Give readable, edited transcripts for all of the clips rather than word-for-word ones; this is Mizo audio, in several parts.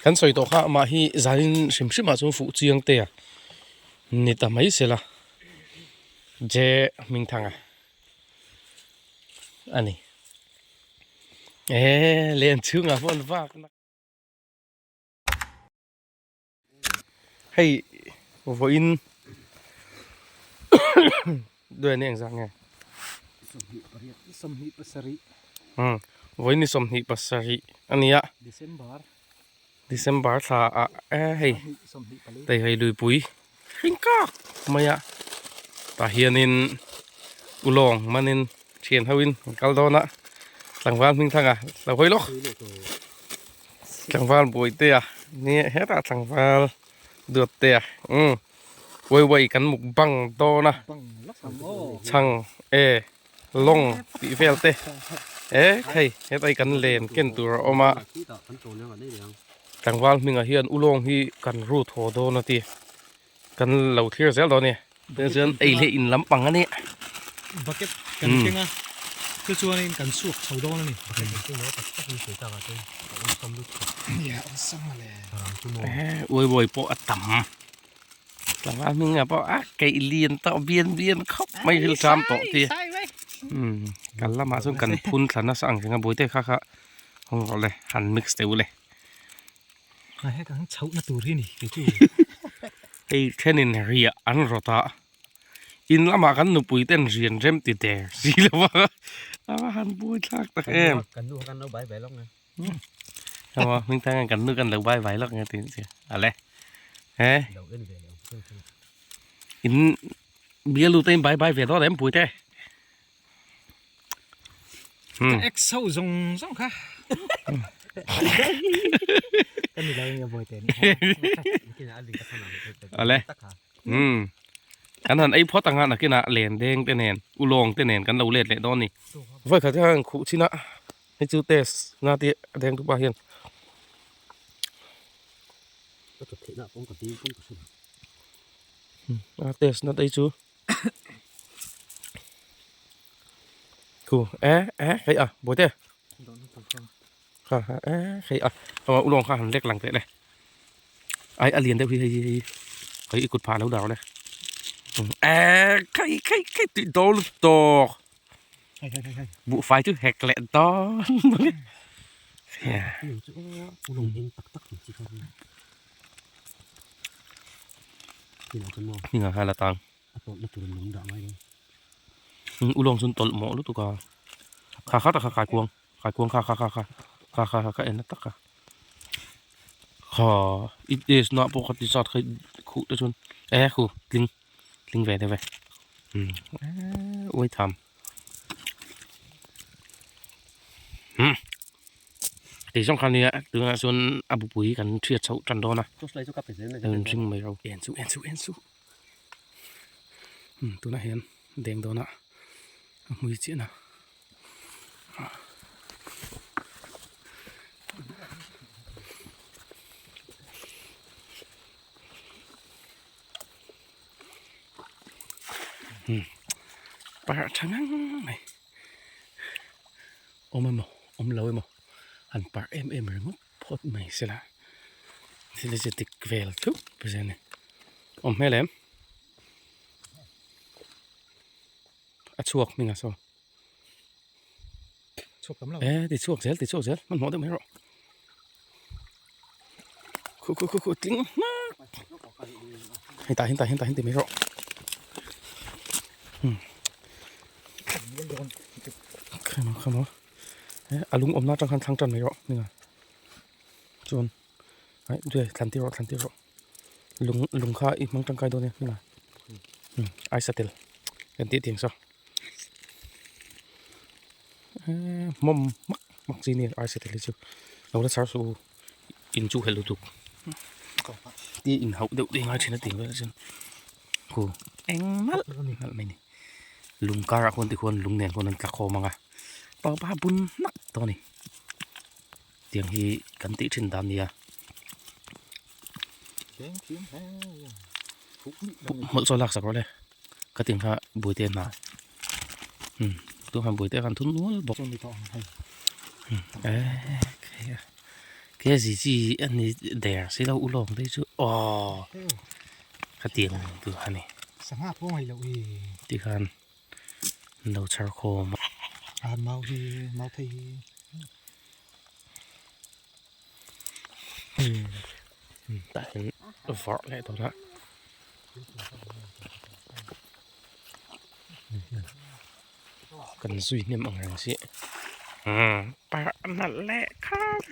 Kan sawi tawh kha amah hi zanin hrim hrim ah chuan fuh chiang te a ni ta mai se la J Hmingthanga a ni. Eee len chhungah pawh an vak na. Hei vawiin duai ni engzah nge 27 umm vawiin ni 27 a ni a December December thla ah e hei Teihei luipui hring kak mai a tah hianin ulawng manin thian ho in an kal dawn a tlangval hming thlang a lo hawi lawk. Tlangval Buaitea ni hetah tlangval Duattea umm uai uai kan mukbang dawn a chhang e lawng tih vel te e hei hetai kan len ken tur a awm a tlangval hmingah hian ulawng hi kan rut haw dawn a ti kan lo thlir zel dawn a ni. Chuan ei leh in lampang a ni. Bucket kan keng a, chu chuanin kan chhuak chho dawn a ni. Bucket kan keng lo a tak tak in sawi tak ah chuan a awlsam lutuk. Nia awlsam a le. Uai uai pawh a tam. Tlangval hming ah pawh a keih lian tawh bian bian khawp mai hil ṭam tawh ti. Umm kal lamah chuan kan phun thla nasa ang reng a buaite kha kha hawng rawh le han mix teh u le. A hek ang chhoh na tur hi ni kei chu. Hei thenin riah an rawt a, in lamah kan nupui ten rian rem ti der si lo va, a va han buai thlak tak em. Kan nu kha kan lo bai bai lawk nge. Emaw hming thang kan nu kan lo bai bai lawk nge ti si a le. He. Lo en ve leh ang. In bialu te in bai bai ve dawn em pui te. Ka ex ho zawng zawng kha. Ka ni lo nge bawi te ni. Ale. Um. Kan han ei phawt anga nakinah len deng te nen ulawng te nen kan lo let leh dawn ni. Vawi khat hian khuh chin a hei chu test na tih a deng dupa hian. A test na te chu. Thu e e hei a buaite kha kha e hei a aw ulawng kha han lek lang teh le ai a lian deuh hi hei hi hei hei i kut phah lo dar le e khai khai khai tih dawn tawk buhfai chu hek leh dawn Hmingah khan a tang. Ulawng chu an tawlh mawh lutuk a. Kha kha tak kha kaikuang kaikuang kha kha kha kha kha kha kha en na tak a. Kha it is na pawh kha ti zat kha khuh te chuan e khu tling tling ve deuh e. Umm uai tham. Umm tih zawng kha nia tunah chuan a bupui kan hriat chhoh tan dawn a an ring mai ro en chu en chu en chu umm tunah hian deng dawn a a hmui chiah na. Parh tha ngang mai awm emaw awm lo emaw han parh em em ringawt phawt mai sela thil hi chu dik vel theuh a ni awm hmel em a chhuak hming a saw e ti chhuak zel ti chhuak zel hmanhmawh deuh mai rawh khu khu khu khu tling hmak hei tah hian tah hian tah hian ti mai rawh khamo khamo a lung awmna atang khan thlang tan mai rawh hminga chuan ai duai thlan tir rawh thlan tir rawh lung lung kha i hmang tangkai dawn e hminga ai satel kan tih tiang saw hmawm hmak hmak chi nia ai satel hi chu lo la char suh u in chu helh lutuk tia in hauh deuh te ngai thin a tih vel chuan khu engmalh nalh mai ni lung karah khuan tikhuan lung nen khuan an tla khawm ang a pangpar bun hmak tawh a ni tiang hi kan tih thin dan a nia hmawlh chu a laksak rawh le ka tin kha buaite a hna umm tunah khan buaite khan thun nual bawk. Ke zi chi a ni der si lo ulawng te chu aw khatiang tur a ni. Sangha pawh ngaih loh hi. Tikhan an lo chhar khawm a. A mau hi mau thei hi. Tah hian vawrh leh dawn a. Kan zui hnem ang reng si parh nalh leh khap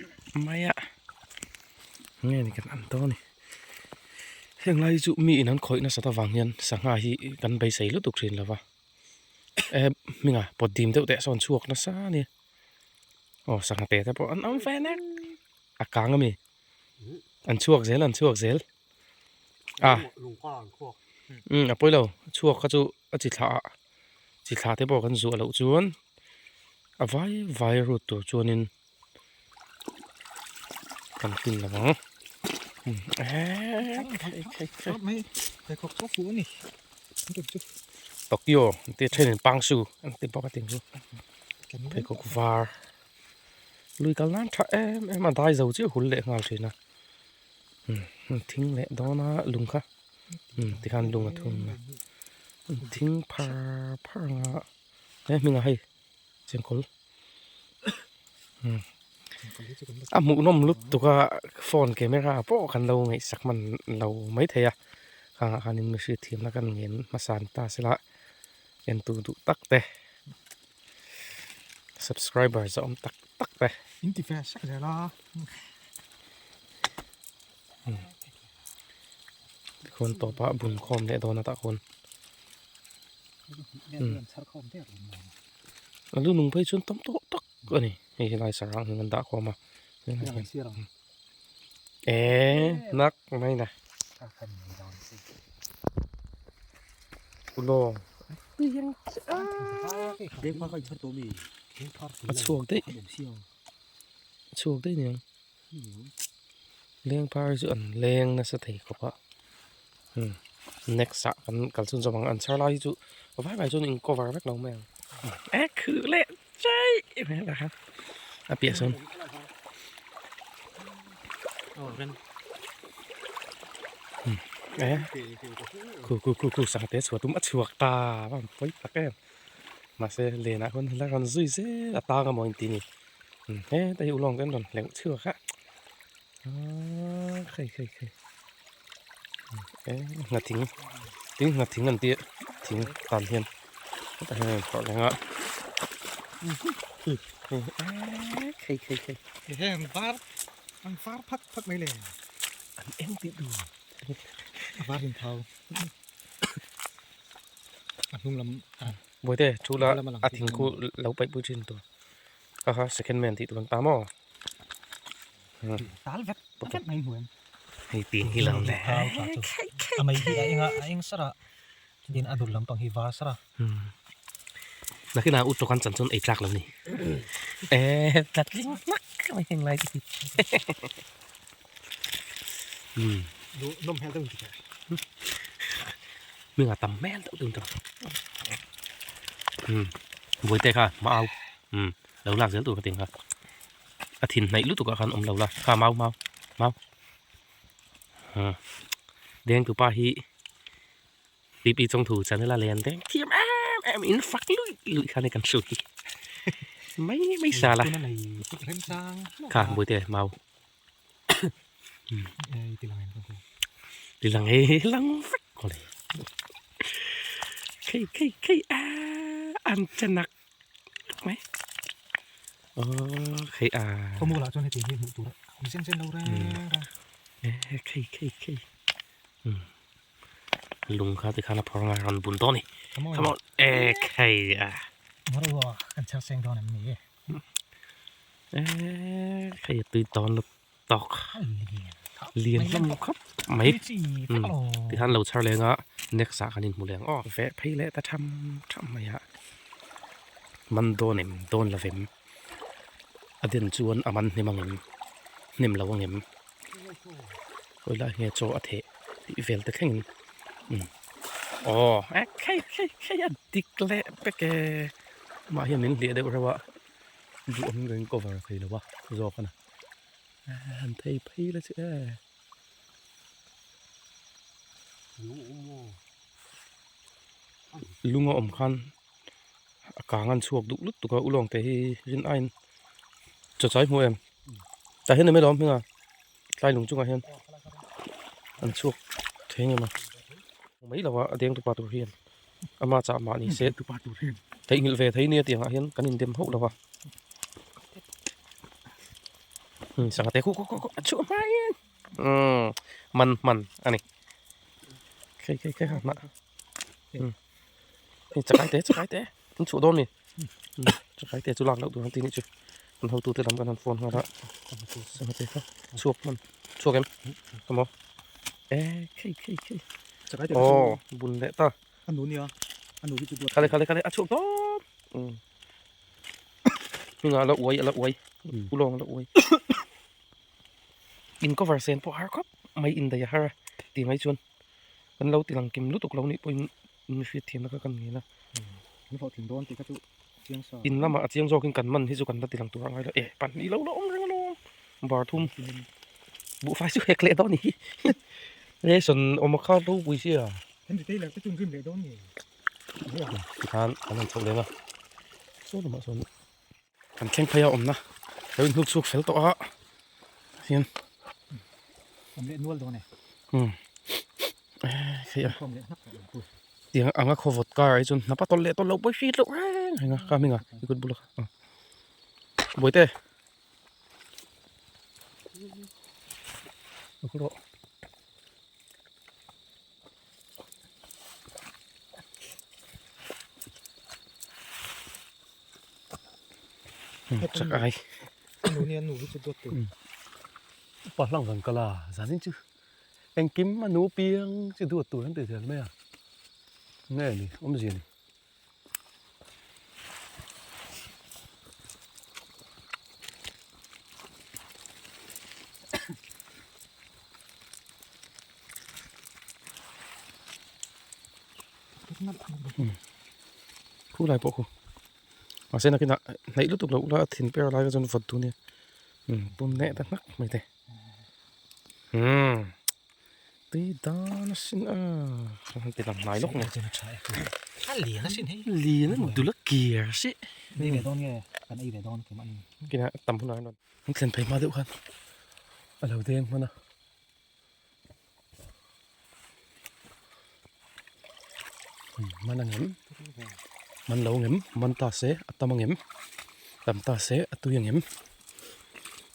mai a nge ni kan an dawn a ni heng lai chu mi in an khawih nasat avang hian sangha hi kan beisei lutuk thin lo va eh hminga pawt dim deuh teh sawn chhuak nasa a ni aw sangha te te pawh an awm ve nek a kang a mi an chhuak zel an chhuak zel a umm a pawi lo chhuak kha chu a chi thlah ah chi thlah te pawh kan zuah loh chuan a vai vai rut tur chuanin kan tlin lo ang Tokyo an ti a thenin Pangsu an ti bawk a tih chu pheikhawk var lui kal nan tha em em a dai zo chiah hul leh nghal thin a thing leh dawn a lung kha tikhan lung a thum a thing phar phar ang a he hmingah hei chengkawl a hmuhnawm lutuk a phone camera pawh kan lo ngaihsak hman lo maithei a khangah khanin mi hriatthiamna kan ngen hmasa ni ta sela entu duh tak te subscribers a awm tak tak te. In ti fe sak zel a. Tikhuan tawpah bun khawm leh dawn a tah khawn. A lu nung phei chuan tam tawh tak a ni. Hei helai sarang hi an dah khawm a. Eee nak mai na. Ulawng. A chhuak daih. A chhuak daih aniang. Leng par chu an leng nasa thei khawp a umm next ah kan kal chhun zawm ang an chhar lai hi chu vai vai chuan in cover vek lo mai ang e khuh leh chaih mai a kha a piah sawn e khu khu khu khu sangte chhuah tum a chhuak ta a van pawi tak em mahse lenah khawn la rawn zui zel a tang amaw inti ni. Heta hi ulawng te an rawn hleuh chhuak a aaa khei khei khei ngha thing tin ngha thing an tih thing tan hian hetah hian a rawn phawrh reng a khei khei khei hei an var an var phak phak mai le an eng tih tur a var in thau a hnung lam Bawihte thu la a thing khu lo paih pui thin tur. Kha kha second man tih tur an ta maw? Tal vek vek mai hmuh em. Hei pin hi lo le. A mei hi a eng a, a eng sar a, tin a dul lampang hi var sar a. Nakinah u tawk an chan chuan ei tlak lo ni. Eee tlatling hmak mai heng lai te hi. Nawm hmel deuh in ti teh. Hming a tam hmel deuh deuh tawh. Buaite kha mau lo lak zel tur ka ti ang kha. A thin hnaih lutuk ah khan awm lo la kha mau mau mau. Deng tupa hi Pipi chawngthu channel a len deng thiam em em in fak luih luih kha ni kan hru hi. Mai mai sa la. Kha buaite mau. Ti lang e lang vek ko le. Khei khei khei a an chanak mai. Oh khei a. Khawmu lah chuan heti hi hmuh tur a awm zen zen lo reng a. Khei khei khei. Lung kha ti khan a phawr ngai rawn bun dawn ni. Come on. E khei a. Ngawrh kan chher seng dawn em ni. Eee hei a tui dawn lut tawk lian hlawm khawp mai tikhan lo chhar leng a next ah kan inhmu leng aw veh phei leh ta tham tham mai a man dawn em dawn lo vem a den chuan a man hnem ang em hnem lo ang em khawi lai nge chaw a theh tih vel te thlengin aw khei khei khei a dik leh pek e. Amah hian min hliah deuh reuh a, duh ang in cover thei lo a zawk a ni. Han thei phei la chu e. Lung a awm khan a kang an chhuak duh lutuk a ulawng te hi rin aiin chaw chai hmu em tah hian awm e lawm hming a tlai lung chungah hian an chhuak thei ang em a mai lo a a deng tupa tur hian ama chah mah ni se theihnghilh ve thei nia tiangah hian kan indem hauh lo a sangha te khuh khuh khuh a chhuah hma in man hman a ni khei khei khei ha hnah hei chakai te chakai te an chhuah dawn mi chakai te chu lak loh tur an ti nih chu an hotu te lam kan han phone nghal a sangha te kha chhuak hman chhuak em emaw e khei khei khei aw bun leh ta a nu nia a nu hi chu duat khale khale khale a chhuak dawn hmingah a la uai a la uai ulawng a la uai in cover sen pawh har khawp mai indaih a har a tih mai chuan kan lo ti lang kim lutuk lo nih pawhin in hriat thiamna kha kan ngel a kan hlawhtling dawn tih kha chu chiang sa in lamah a chiang zawkin kan man hi chu kan la ti lang tur a ngai lo e pahnih lo la awm reng alawm bar thum buhfai chu hek leh dawn a ni hi ration awm a kha ropui sia hemi tailor te chu an rim leh dawn nge tikhan an han chhoh leng a saw lamah sawn Kan thleng phei a awmna lo inhnuk chhuak fel tawh a hian awm leh nual dawn e umm hei a tiang anga khaw vawt kar ah hi chuan hnap a tawlh leh tawlh loh pawh i hriat loh reng reng a kha hming a i kut bula kha bawihte rawh. Chak ai. Nu nia nu hi chu dawt tur. Pa hlang kan kal a zanin chu engkim a nu piang chu duat tur an ti zel mai a nge ni awmzia ni. Khu lai pawh khu mahse nakinah hnaih lutuk loh ula a thin per lai kha chuan vawt duh ania pum leh ta hnak mai te umm tui dan asin a han ti lang hnai lawk mai a lian asin hei lian a dul a kir si ei ve dawn nge kan ei ve dawn kum an kinah tam hunah an rawn an thlen phei hma deuh khan a lo deng hman a. Man ang em man lo ang em man ta se a tam ang em tam ta se a tui ang em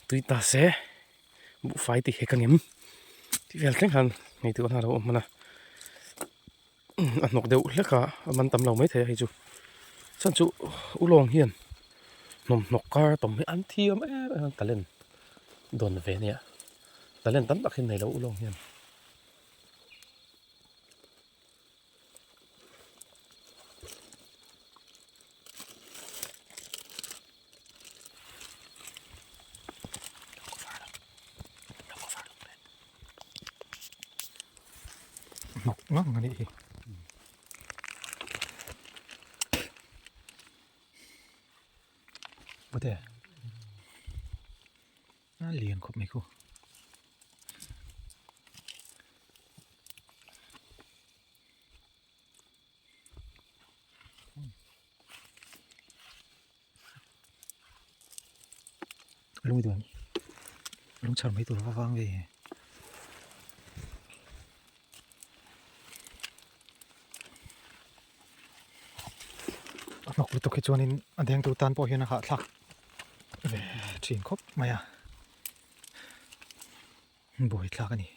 tui ta se buhfai tih hek ang em tih vel thleng khan ngei tur a lo awm hman a a hnawk deuh hlek a a man tam lo maithei a hei chu chuan chu ulawng hian hnawmhnawk kar a tawm hi an thiam em em a talent dawn ve ania talent tam tak hi nei lo ulawng hian. Hnawk ngang a nih hi. Pute a lian khawp mai khu. Lung duan lung chhar mai tur va vang ve. A hnawk lutuk hi chuanin a deng tur tan pawh hian a hahthlak ve thin khawp mai a buaithlak a ni.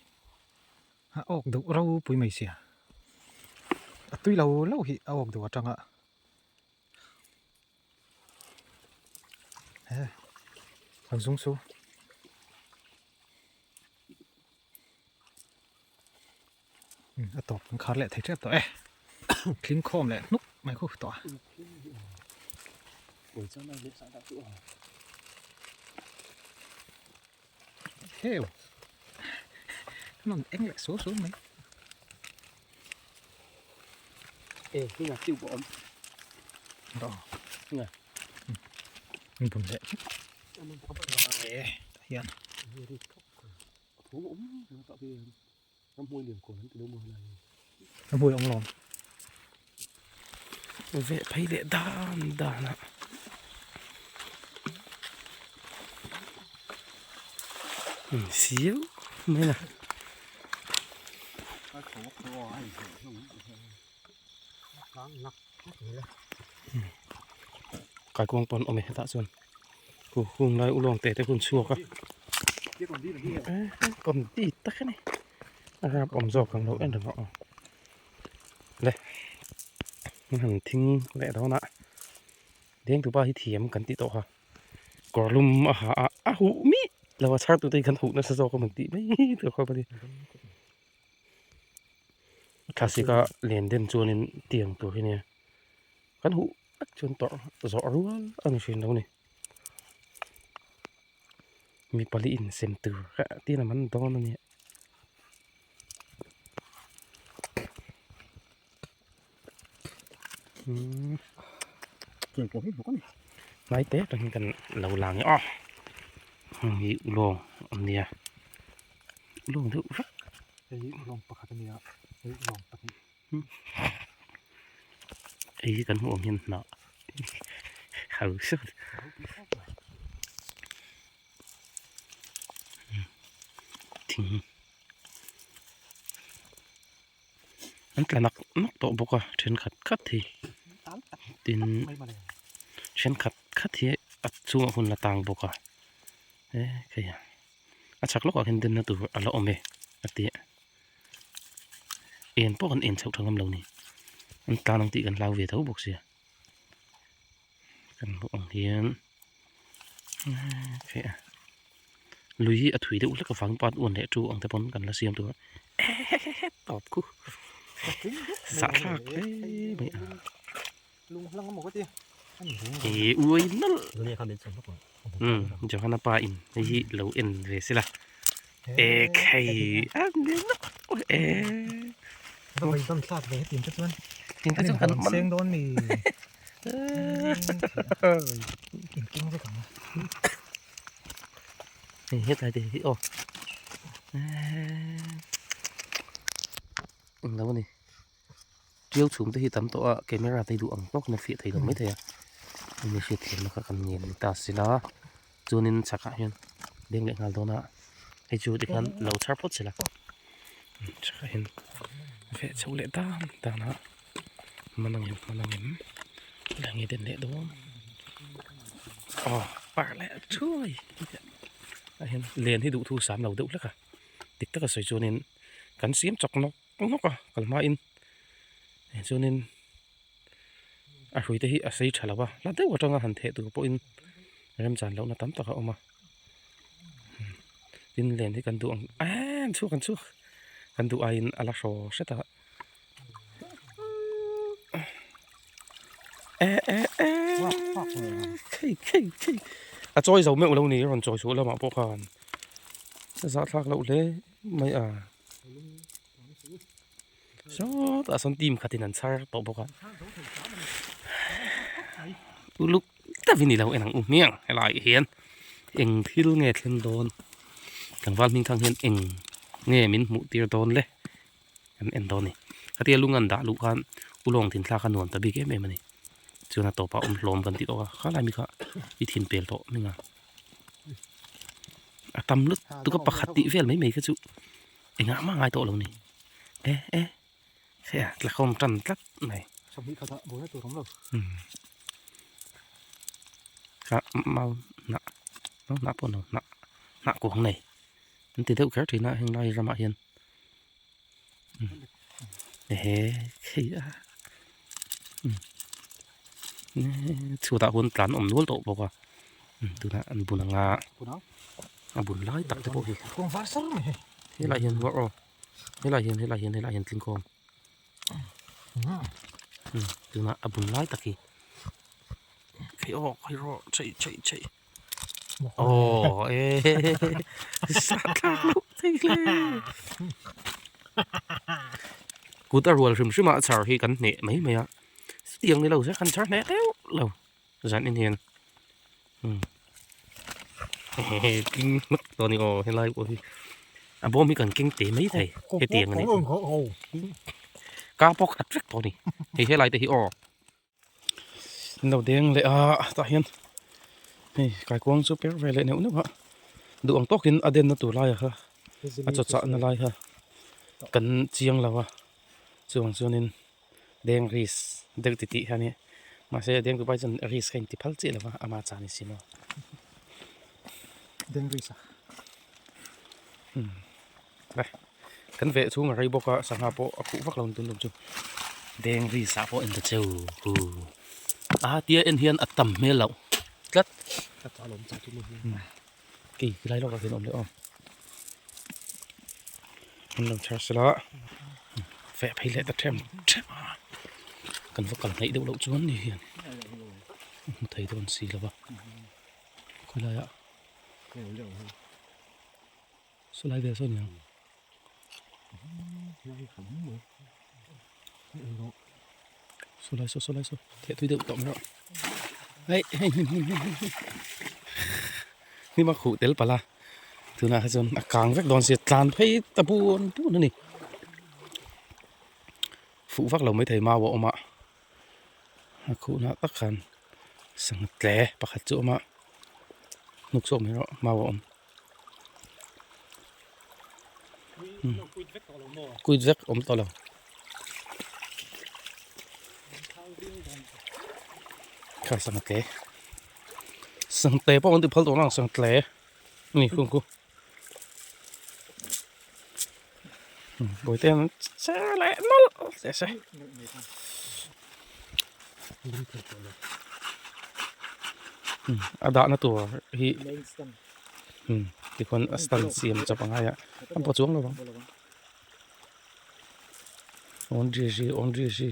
A awk duh ropui mai sia a tui lo lo hi a awk duh atanga he lo zung su a tawp an khar leh thei tep tawh e tling khawm leh hnuk mai khu tawh a. Heu nó eng lại số số mấy ê cái nhà tiêu của ông đó nè mình buồn dậy hiền. Thawm a awm reng a tah phei hian ramhmuai lian kawn an ti deuh maw helai hi. Ramhmuai awm lawm. Veh phei leh dan dan a. Siau mai a. Kaikuang pawn awm e hetah chuan khu hung lai ulawng te te hun chhuak a kawm ti tak a ni a rap awm zawk ang lo en reng rawh aw le han thing leh dawn a dengtupa hi thiam kan tih tawh kha kawr lum a ha a a huh mih lo a chhar tute hi kan huh nasa zawk a maw tih mai tur khawp a ni. Thlasika len den chuanin tiang tur hi nia kan huh vek chuan tawrh zawh rual a ni hrin lo ni mi pali insem tur kha tin a man dawn a nia. Hnai te atangin kan lo lang e aw heng hi ulawng an nia ulawng deuh vek hei hi ulawng pakhat a nia hei ulawng pahnih hei hi kan hmuh ang hian hnah hausa thing. An tla nak nak tawh bawk a thenkhat khat hi tin thenkhat khat hi a chungah hun la tang bawk a e khei a a chhak lawkah khian denna tur a la awm e a ti a en pawh kan en chhoh tha ngam lo ni an tlan ang tih kan hlau ve tho bawk sia kan hmuh ang hian e a lui hi a thui deuh hlek avang pawn uan leh tu ang te pawn kan la siam tur a ehehehe tawp khu zahthlak hle mai a e uai nalh Johana pa in hei hi lo en ve sela e khei a e tin te chuan kan seng dawn ni in keng vek ang hei hetlai te hi aw englo a ni tiau chhum te hi tam tawh a camera te hi duh ang tawk in a fiah thei lo maithei a hemi hriat thiamna kha kan ngen ta sila chuanin chhakah hian beng leh nghal dawn a hei chu tikhan lo chhar phawt sela chhakah hian veh chho leh dan dan a. Hman ang em hman ang em la nge den leh dawn aw par leh thuai ah hian len hi duh thu sam lo deuh hlek a dik taka sawi chuanin kan siam chawk nawk nawk a kal hmain chuanin a hrui te hi a sei tha lo a hla deuh atanga han theh tur pawhin remchan lohna tam tak a awm a tin len hi kan duh ang eee an chhuak an chhuak kan duh aiin a la hraw hret a. A chawi zo meuh lo ni rawn chawi chhuah lamah pawh khan a zahthlak loh hle mai a sawtah sawn team khatin an chhar tawh bawk a uluk deuhin ilo en ang u hmiang helai hian eng thil nge thleng dawn tlangval hming thang hian eng nge min hmuh tir dawn le. Kan en dawn a ni. Khatia lung an dah luh khan ulawng thin thlak a nuam ta bik em em a ni. Chuan a tawpah awm hlawm kan tih tawh a, kha lai mi kha i thin pel tawh hming a. A tam lut tuk a pakhat tih vel mai mai kha chu engah mah ngai tawh lo ni. E e hei a tlakhawm tan tlat mai. Kha mau hnah mau hnah pawh a ni lo hnah hnah kuang nei an ti deuh kher thin a heng lai ramah hian. Ehe khei a chhuatah huan tlan awm nual tawh bawk a tunah an bun ang a a bun lai tak te pawh hi helai hian ruah aw helai hian helai hian helai hian tling khawm tunah a bun lai tak hi khei aw khei rawh chheih chheih chheih. Aw e zahthlak loh thei hle. Kut a rual hrim hrim a char hi kan hneh mai mai a chutiang ni lo se kan char hneh deuh lo zan in hian. King mak tawh a ni aw helai pawh hi a bawm hi kan keng teh mai thei hetiang a ni ka pawh khat vek tawh a ni hei helai te hi aw. An lo deng leh a tah hian hei kaikuang chu per ve leh neuh neuh a duh ang tawkin a denna tur laiah kha a chaw chahna lai kha kan chiang lo a chuvang chuanin deng risk deuh titih kha a nia mahse a deng dupai chuan risk kha a inti phal chiah lo va ama chan a ni si maw. Deng risk a. Kan veh chhung a rei bawk a sangha pawh a khuh vak lo tun tum chu deng ri sah pawh en ta cheu hu a tia en hian a tam hmel loh tlat kei tilai lawk ah hian a awm leh aw an lo chhar sela feh phei leh ta them them a kan va kal hnaih deuh loh chuan ni hian hmu thei dawn si lo va khawilai ah. Saw lai vel saw ni ang. Saw lai saw saw lai saw theh tui deuh tawh mai rawh. Hei hei hnim hnim hnim hnim hnim a khuh tel palh a tunah kha chuan a kang vek dawn sia tlan phei ta bun bun a ni. Fuh vak lo maithei mau a awm a a khuhna tak khan sangha tle pakhat chu a awm a hnuk chhuak mai rawh mau a awm. Kuit vek awm tawh lo. Kha sangha tle. Sangha tle pawh an ti phal tawh nang sangha tle ni kung khu. Bawihte an che leh nawlh teh se. A dahna tur hi tikhawn a stand siam chawp a ngai a a pawh chuang lo ang awn ri ri awn ri ri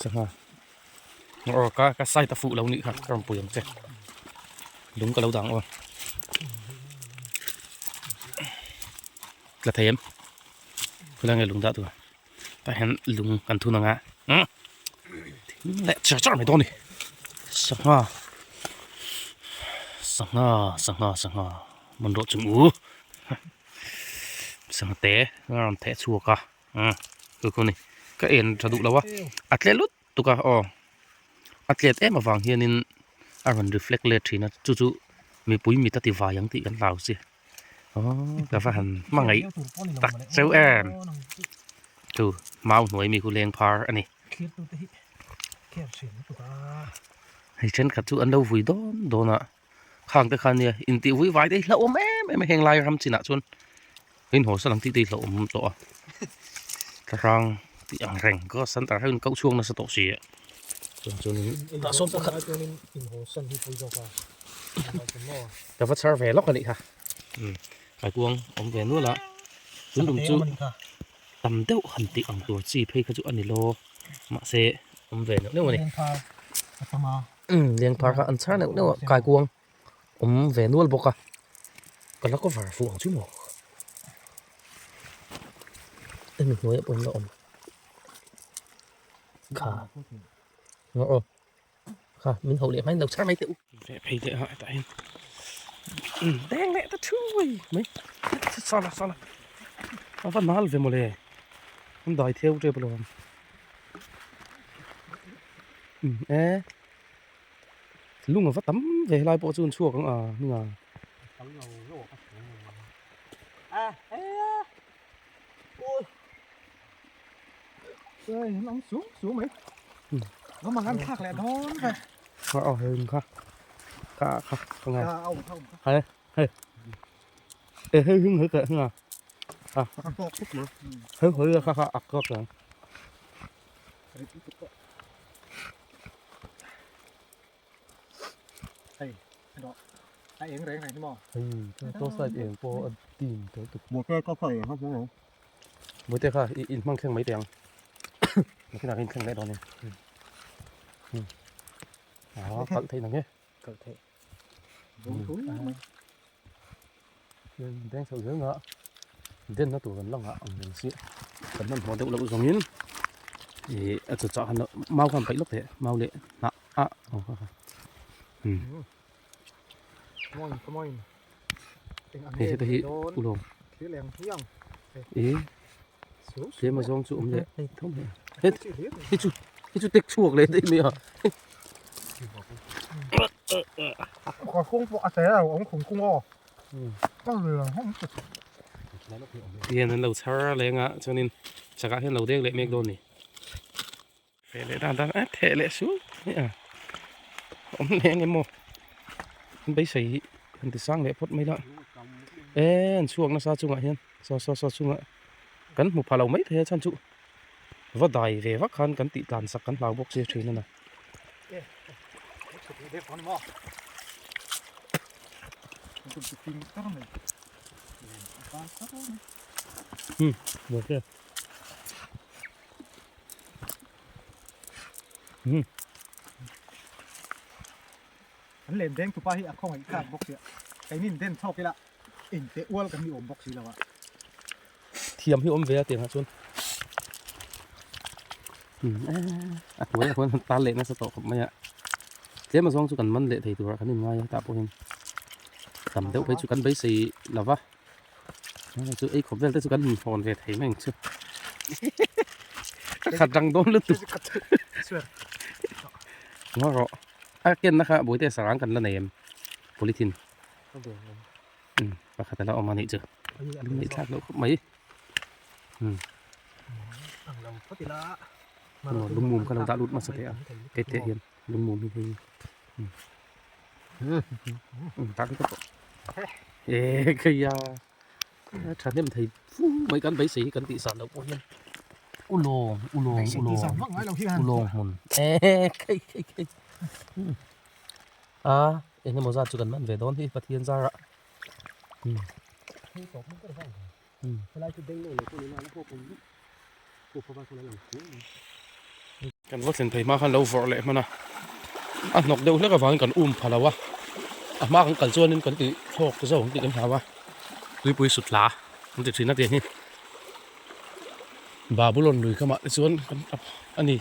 sangha aw ka ka side a fuh lo nih kha ka rawn pui ang che lung ka lo dang aw tla thei em khawilai nge lung dah tur. Tah hian lung kan thun ang a thing leh char char mai dawn a ni sangha sangha sangha sangha hman rawh chung u sangha te a rawn theh chhuak a chu chu a ni ka en tha duh lo a a tle lut tuk a aw a tlet em avang hianin a rawn reflect let thin a chu chu mipui mit a ti vai ang tih kan hlau si. Aww ka va han hmangaih tak cheu em chu mau hnuai mi khu leng phar a ni hei thenkhat chu an lo vui dawn dawn a khang te khan nia intih vui vai te hi hlauhawm em em a heng lai ram chinah chuan in haw sawn ang tih te hi hlauhawm tawh a thlarang tih ang reng ka center ho in koh chhuak nasa tawh si a chuan tah sawn pakhat Ka va chhar ve lawk a nih kha kaikuang awm ve nual a tun tum chu tam deuh han tih ang tur chi phei kha chu a ni lo mahse awm ve neuh neuh a ni lengphar kha an chhar neuh neuh a kaikuang awm ve nual bawk a ka la cover fuh ang chu maw hemi hnuaiah pawh in la awm kha aw. Kha min hauh leh hmain lo chhar mai teh u. Leh phei leh a hetah hian deng leh ta thui mai sala sala a va nal ve mawle an dai theu tep alawm e lung a va tam ve helai pawh chu an chhuak ang a hminga. Bawihte kha i in hmang thleng mai teh ang nakinah ka inthleng leh dawn nia ah kalh theih nang e kalh theih beng chho zel na denna tur kan la nghah ang reng si kan hmanhmawh deuh loh zawngin ih a chawchah khan mau khan paih lawk teh mau leh hnah ah. Come on, come on. Eng ang Hei nge heta hi dawn? ulawng. Thil eng hiang. E Su su. tlem azawng chu awm leh tho mai a. Het Chi hlir. hi chu hi chu tek chhuak leh daih mai a. Khua kung pawh a tel lo awm khum kung aw. Ka ri lang hawng chu. Tihian an lo chhar leng a chuanin chakah hian lo deng leh mek dawn a ni. Ve leh dan dan a theh leh su mai a awm leh ang em maw an beisei hi han ti sang leh phawt mai la e an chhuak nasa chungah hian saw saw saw chungah kan hmu pha lo mai thei a chhan chu va dai ve vak khan kan tih tlan sak kan hlau bawk si thin a na. An lem deng tupa hi a khawngaih thlak bawk sia keinin den chhawk ila engte ual kan ni awm bawk si lo a. Thiam hi awm ve a tiangah chuan a hnuaiah khuan han tal leh nasa tawh khawp mai a tlem azawng chu kan man leh thei turah kan inngai a tah pawh hian tam deuh phei chu kan beisei lo va. Chu ei khawp vel te chu kan in hawn ve thei mai ang chu ka khat rang dawn lutuk ngaw rawh a kenna kha buaite sarang kan la nei em polythene pakhat a la awm a nih chu lung thlak loh khawp mai lungmum kha lo dah lut hmasa teh a heti hian lungmum hi hei. Tak ka pawh e kheia thahnem thei fu mai kan beisei hi kan tih san loh pawh hian ulawng ulawng ulawng ulawng hmun e khei khei khei a eng emaw zat chu kan man ve dawn hi Pathian zarah Kan va thlen phei hma khan lo vawrh leh hman a, a hnawk deuh hlek avangin kan um pha lo a, a hma kan kal chuanin kan ti thlawk zo ang tih kan hlau a, tuipui sut hla an ti thin a tiang hi Babulon lui kamah te chuan kan tap a ni,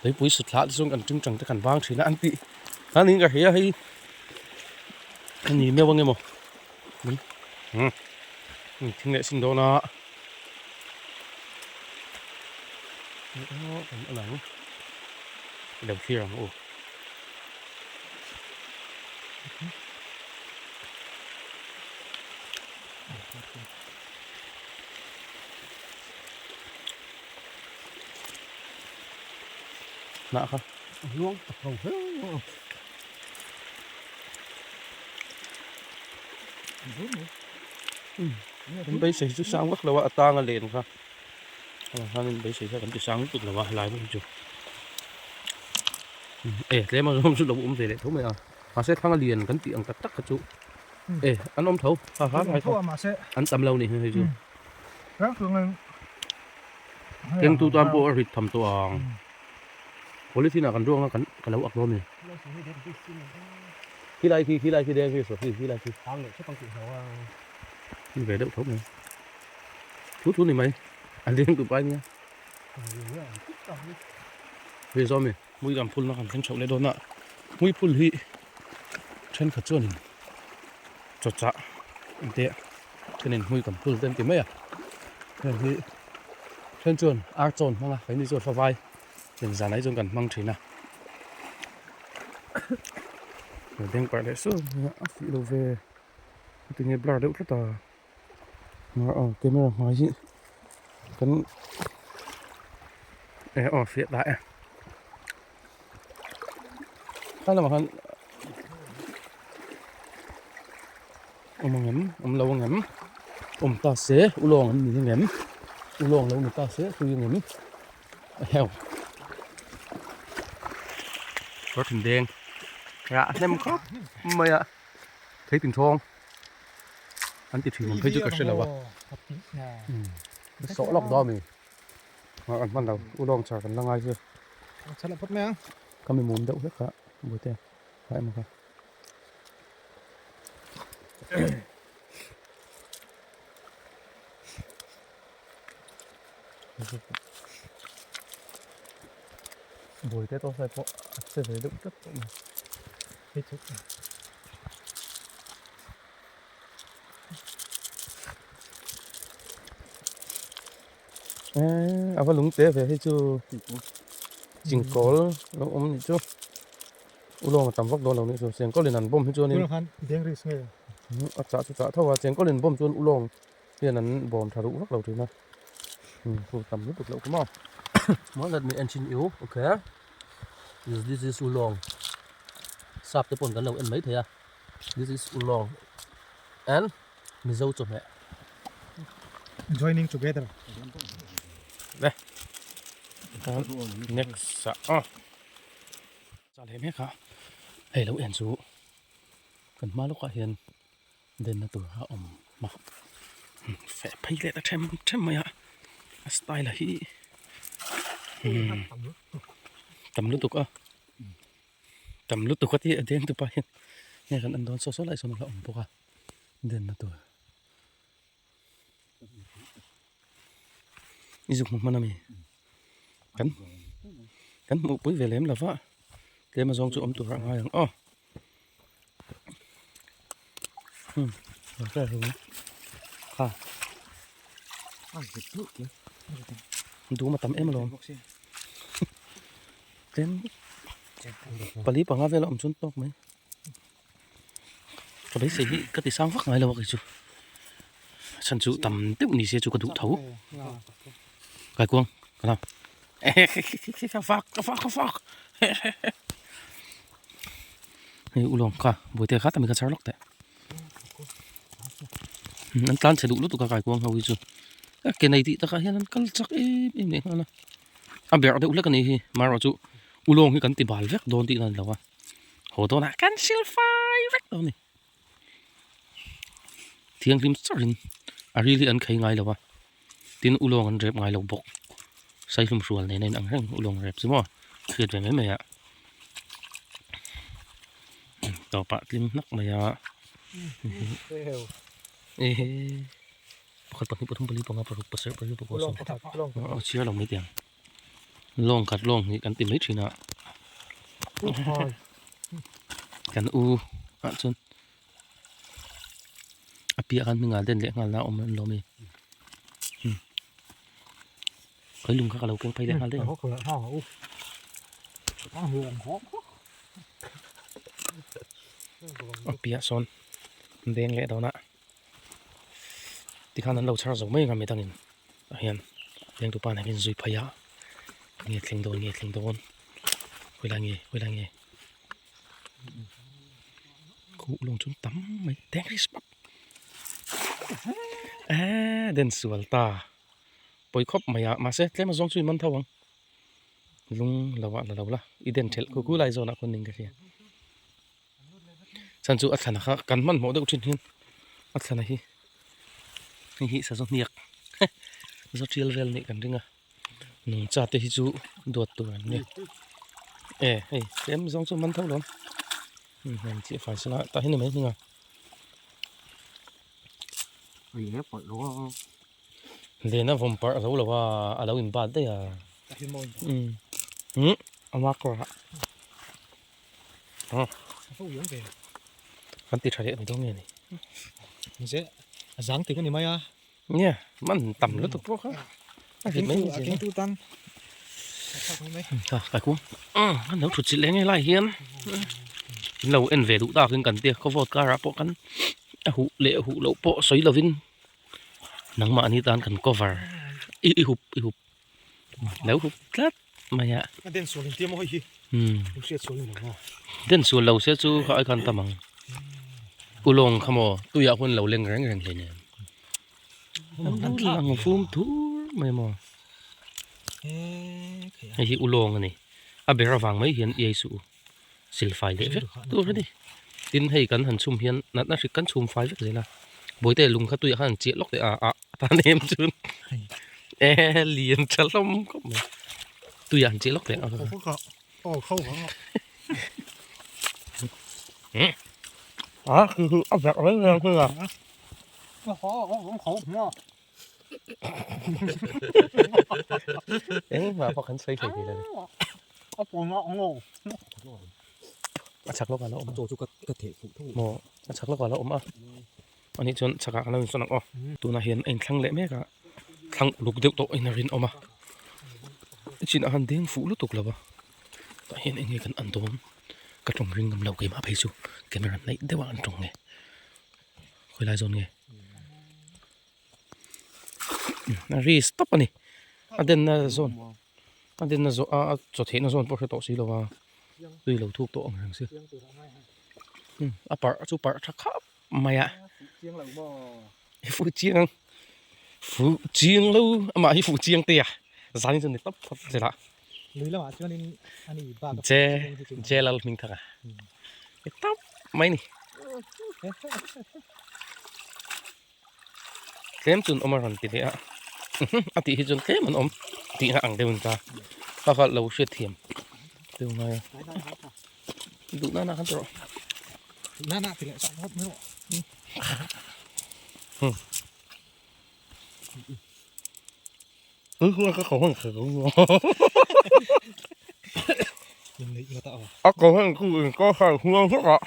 tuipui sut hla te chuan kan tingtang te kan vang thin a an tih a niin ka hria hei a ni meuh ang emaw. Thing leh sin dawn a a lang lo thlir ang u. Hnah kha a hluang tak ho hle a. Kan beisei chu sang vak lo a a tang a len kha heng hian in beisei kha kan ti sang lutuk lo a helai hmun chu e tlem a zawng chu lo awm ve leh tho mai a mahse thlang a lian kan tih ang tak tak kha chu e an awm tho ha ha lai kha an tam lo nih hei chu kengtu tan pawh a rit tham tawh ang. Polythene ah kan ruang a kan ka lo ak dawn a ni. Khilai khi khilai khi deng khi saw khi khilai khi. Hang leh thut ang tih hlo a. Ni ve deuh tho mai. Thu thu ni mai. A deng tu pai nia. Ve zawm e. Mui kan phul na kan thleng chhoh leh dawn a. Mui phul hi thenkhat chuanin chawchah an tia. Thenin hmui kan phul te an ti mai a. Heng hi then chuan ar chawn hmang a keini chuan favai len zan ah hi chuan kan hmang thin a lo deng parh leh suau mai a a fuih lo ve tinge blur deuh tlat a aw camera hmai hi kan eh aw fiah ta e kha lamah khan Awm ang em? Awm lo ang em? Awm ta se, u lawng an ni ang em? U lawng lo ni ta se, tui ang em? A heuh. Kawr thin deng. Rah hnem khawp mai a. Thei tin thawng. An ti thin ang phei chu ka hre lo a. Sawh lawk dawn mi. An hman lo. U lawng char kan la ngai chu. Ka mi mum deuh hlek kha. Buaite. Kha emaw kha. Buaite tawh sai pawh a che ve deuh tlat tawh mai. Hei chu. Eh, ava lung te ve hei chu chingkawl lo awm nih chu ulawng a tam vak dawn lo nih chu chengkawl in an bawm hi chuanin Tunah khan deng risk nge a chah chu chah tho a chengkawl in bawm chuan ulawng hian an bawm tha duh vak lo thin a chu tam lutuk loh kha maw Well, let me enchhin you, okay? Is this is ulawng sap te pawn kan lo en mai thei a this is ulawng and Mizo chawhmeh. Joining together. Le. Next ah aw. Chal he mek a. Hei lo en chu kan hma lawkah hian denna tur a awm a. Feh phei leh ta them them mai a. A style a hi tam lutuk a. Tam lutuk a tih a deng tupa hian nge kan en dawn saw saw lai sawn a la awm bawk a. Denna tur i zuk hmu hman a mi kan kan hmuh pui ve lem lova tlem azawng chu awm tur ah ngai ang aw kha dum a tam em alawm tlem pali panga vel a awm chuan tawk mai. Ka beisei hi ka ti sang vak ngai lo a kei chu a chhan chu tam deuh ni se chu ka duh tho kaikuang ka lam ka fak ka fak ka fak hei ulawng kha buaite kha tami ka char lawk teh an tlan chhe duh lutuk a kaikuang ho hi chu a ke nei tih takah hian an kal chak em em leh nghal a a berh deuh hlek a nih hi marawh chu ulawng hi kan ti bal vek dawn tih na a ni lo a. Haw dawnah kan sil fai vek dawn a ni. Thianghlim charin a ril hi an khei ngai lo a, tin ulawng an rep ngai lo bawk. Saihlum hrual nen a inang reng ulawng rep chu maw hriat ve mai mai a. Tawpah tling hnak mai a. Ehe pakhat pahnih pathum pali panga paruk pasarih pariat pakua sawm a chhiar lo mai teh ang. Lawng khat lawng hnih kan ti mai thin a kan u ah chuan a piah khan hming ah den leh nghal na a awm an lawm a ni khawi lung kha ka lo keng phei leh nghal daih ang a piah sawn deng leh dawn a. Tikhan an lo chhar zo mai ang a midangin tah hian lengtupa nen hian zui phei a nge thleng dawn nge thleng dawn khawilai nge khawilai nge khuh lawng chu tam mai tengris pap eee den sual ta pawi khawp mai a mahse tlem azawng chu i man tho ang lung lo ah la lo la i den thelh khu khu lai zawnah khawn ning ka hria. Chhan chu a thlana kha kan hmanhmawh deuh thin hian a thlana hi hei hi sazaw hniak sazaw tial vel nih kan ring a nungcha te hi chu duat tur an ni e hei tlem zawng chu man tho lo heng chiah fai sela tah hi ni mai hming a lena vawm parh a zo lo a a lo in bat daih a umm a makawr ah. Kan ti tha leh mai dawn nge ni. Ze a zang tik a ni mai a. Nia man tam lutuk pawh kha a rit mai a keng tu tan a thlak mai mai. Kha kai kung an lo thut chilh leh nge lai hian in lo en ve duh takin kan tia khaw vote karah pawh kan a huh leh huh loh pawh sawi lovin nangmahni tan kan cover i i hup i hup. Lo hup tlat mai a. A den sual intia maw hei hi. In hriat sual ni lo maw. Den sual lo se chu kha ai khan tam ang. Ulawng kha maw tuiah huan lo leng reng reng hleinem. An lang fum thur mai maw. Hei hi ulawng a ni. A ber avang mai hian iai suh u. Silfai leh vek tur a ni. Tin hei kan han chhum hian natna hrik kan chhum fai vek zel a. Bawihte lung kha tuiah khan an chiah lawk teh a ah tan em chuan e lian tha hlawm khawp mai. Tuiah an chiah lawk teh a. A khi hi a vek reng reng hi a. Engmah pawh kan sawi thei thei lo ni. A chak lawkah a la awm a. Maw a chak lawkah a la awm a. Ani chuan chakah kan lo insawn ang aw. Tunah hian a inthlang leh mek a. thlang uluk deuh tawh in a rinawm a chinah han deng fuh lutuk lo va tah hian eng nge kan an dawn ka tawng ring ngam lo keimah phei chu camera hnaih deuh a an tawng nge khawi lai zawn nge a ri stop a ni a denna zawn a denna zawn a chaw theihna zawn pawh hre tawh si lo va tui lo thuk tawh ang reng si a parh chu parh tha khap mai a fuh chiang fuh chiang lo amah hi fuh chiang te a zan hi chu ni tawp tawp zel a lui lamah chuanin ani bak je je lal hming thak a ni tawp mai ni tlem chun awm a rawn ti leh a a tih hi chuan tlem an awm tihna ang deuhin ka ka kha lo hriat thiam deuh ngai a duh nana khan tawh nana ti leh sak ngawt mai rawh A ko heng khu in ka sai huang vek a.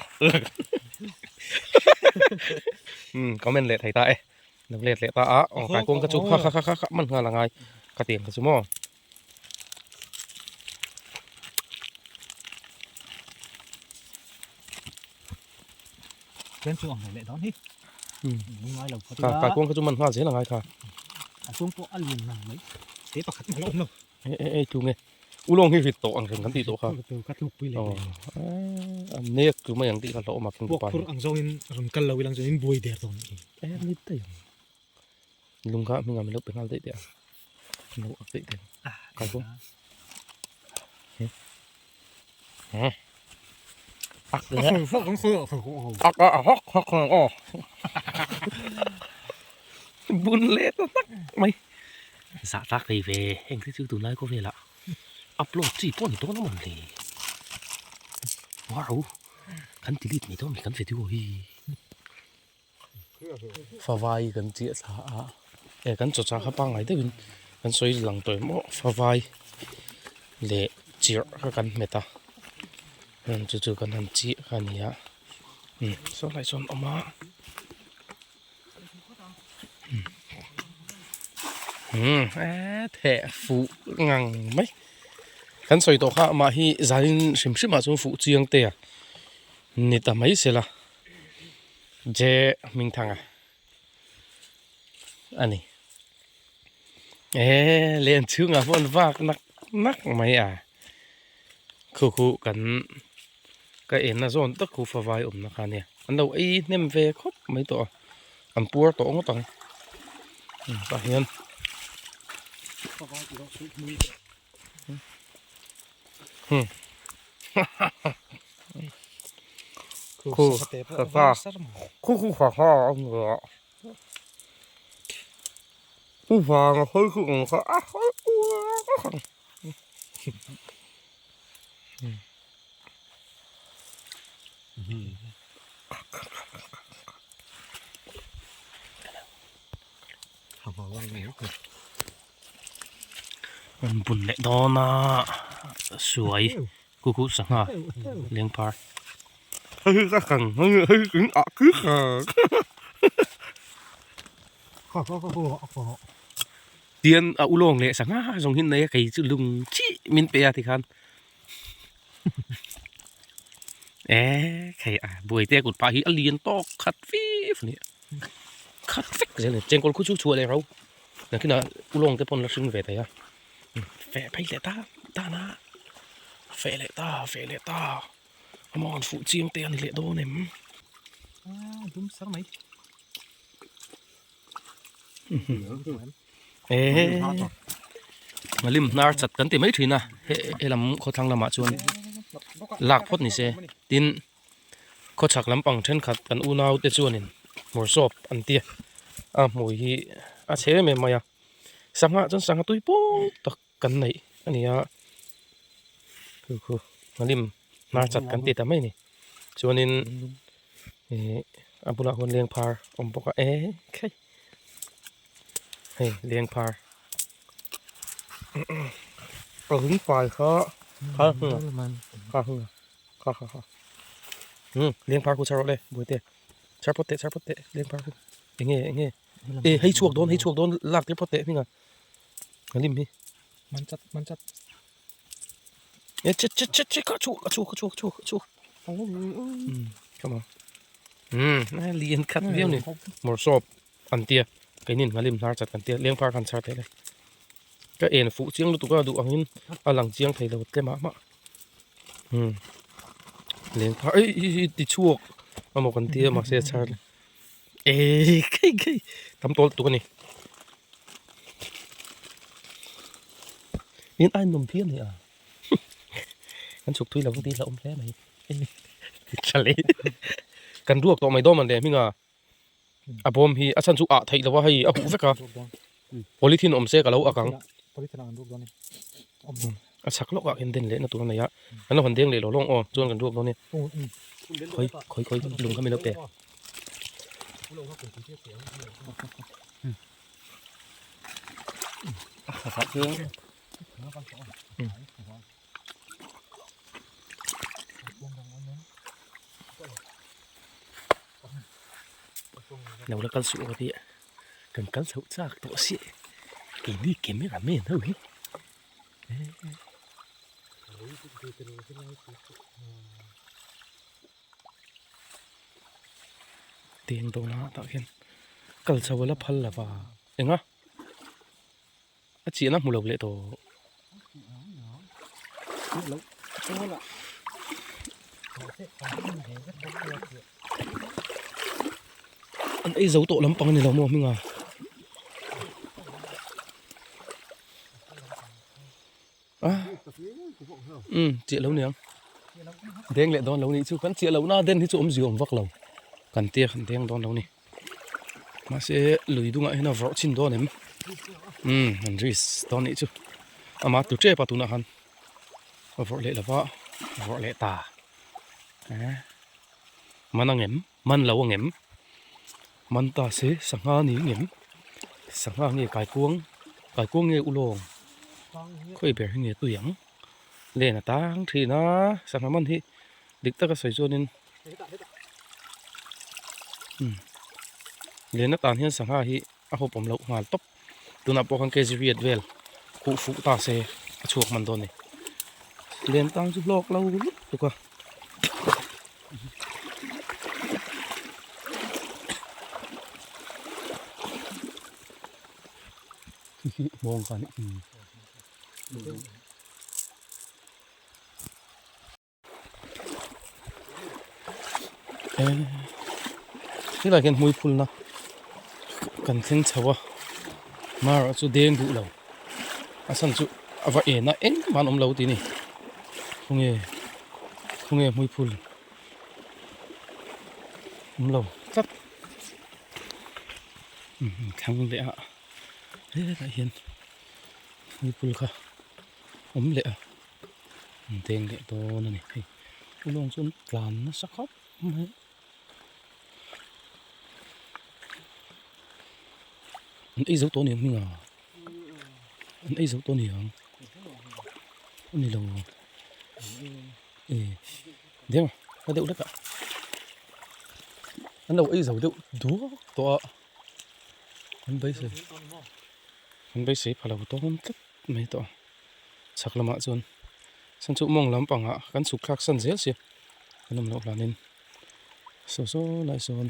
Um comment leh thei ta e. Lo let leh ta a aw kai kawng ka chu kha kha kha kha kha man nghal angai ka tiang kha chu maw. Tlem chu ang leh dawn hi. Ngai lo kha kai kawng kha chu man nghal zel angai kha. Kai kawng pawh a lian ngang mai. Te pakhat mah la awm lo. E e e tu nge. Ulawng hi rit tawh ang reng kan tih tawh kha. Ka tluk pui leh. A nek tu mai ang tih kha hlauhawm a keng pa. Puak phur ang zawngin rawn kal lo ilang chuan in buai der dawn hi. E ni daih ang. Lung kha hming ah min lo pe nghal daih teh a. Lo ak daih teh. Kai kawng. Ak leh. Ak a hawk hawk hawk aw. Bun leh ta tak mai. Zah tlak thei ve heng te chu tunlai khawvelah upload chi pawh a ni dawn a mawn le. Wow kan delete mai dawn a mi kan video hi. Favai kan chiah thla a e kan chawchah kha pangngai deuhin kan sawi lang tawh em aw favai leh chirh kha kan hmet a heng chu chu kan han chiah kha a ni a umm saw lai sawn a awm a umm theh fuh ngang mai kan sawi tawh kha amah hi zanin hrim hrim ah chuan fuh chiang te a ni ta mai sela. Je Hmingthanga a ni. E len chhungah pawh an vak nak nak mai a. Khu khu kan ka enna zawn tak khu favai awmna kha ania. An lo ei hnem ve khawp mai tawh a. An puar tawh ngawt ang. Tah hian. Khu khu khu kha kha ang a khu vang a hawi khu ang kha a hawi An bun leh dawn a suai khu khu sangha leng phar tian a ulawng leh sangha zawng hi nei a kei chu lung chih min pe a tikhan e khei a buai te kut pah hi a lian tawk khat fif a ni. Khat vek zel a ni chengkawl khu chu chhuah leh ro nakinah ulawng te pawn la hring ve thei a feh phei leh ta tan a feh leh ta feh leh ta amaw an fuh chiang te a ni leh dawn em Malim hnar chat kan ti mai thin a he lam khawthlang lamah chuan lak phawt ni se tin. Khawchhak lampang thenkhat kan unau te chuanin hmursawp an ti a, a hmui hi a chhe em em mai a, sangha chuan sangha tui pawl tak kan neih a ni a, khu khu hnalim hnar chat kan ti ta mai a ni chuanin ihh a bulah huan leng phar a awm bawk a e khai hei leng phar a hung fai kha kha kha kha kha kha um leng phar khu char rawh le buaite char phawt teh char phawt teh leng phar khu eng nge eng nge e hei chhuak dawn hei chhuak dawn lak tir phawt teh hming a. Ngalim hi. Man chat man chat. E che che che che ka chu ka chu ka chu ka chu ka chu. Hmm come on. Hmm na lian khat viau ni. Mawrsawp an tia keinin ngalim hnar chat kan tia leng phar khan char theih le. Ka en fuh chiang lutuk a duh angin a lang chiang thei lo tle mah mah. Hmm leng phar ei hi hi ti chhuak emaw kan tia mahse a char le. Ei khei khei tam tawl tuk a ni. In a inawm phian hi a kan chhuk thui lo ang tih hlauhawm hle mai tha leh kan ruak tawh mai dawn man leh hming a a bawm hi a chhan chu ah theih lo a hei a huh vek a polythene awm se ka lo ak ang a chhak lawk ah khian den leh na tur a nei a kan lo han deng leh lo lawng aw chuan kan ruak dawn e khawi khawi khawi lung kha min lo pe. Lo la kal suh aw tih kan kal chhoh chak tawh si keini camera man ho hi. Teng dawn a tah khian kal chho a la phal lo va eng a a chiahna hmu lo leh tawh. An ei zo tawh lampang a ni lo maw hming a. Umm chiah lo niang deng leh dawn lo nih chu kan chiah loh na den hi chu awmzia awm vak lo kan tia kan deng dawn lo ni mahse lui dungah hian a vawrh chhin dawn em umm an risk dawn nih chu ama tu tep a tunah khan a vawrh leh lova a vawrh leh ta eh man ang em man lo ang em man ta se sangha ni ngem sangha nge kaikuang kaikuang nge ulawng khawi ber hi nge tui ang len a tang thin a sangha man hi dik taka sawi chuanin umm len atan hian sangha hi a hawp awm loh nghal tawp tunah pawh khan kg riat vel khuh fuh ta se a chhuak hman dawn a ni len tang chu hlawk lo lutuk a. Mawng kha nih helai hian hmui phulna kan thleng chho a marawh chu deng duh lo a chhan chu a va en a engmah an awm lo tih a ni khawnge khawnge hmui phul awm lo tlat thlang leh a helaiah hian hmui phul kha awm leh a. An deng leh dawn a ni hei ulawng chu an tlan nasa khawp mai an ei zo tawh a ni ang hming a an ei zo tawh a ni ang a ni lo e deng a deuh hlek a an lo ei zo deuh duak tawh a an beisei an beisei pha lo dawn tlat mai tawh a. Chhak lamah chuan chuan chu mawng lampangah kan chhuk thlak san zel sia kan awm loh hlanin saw saw lai sawn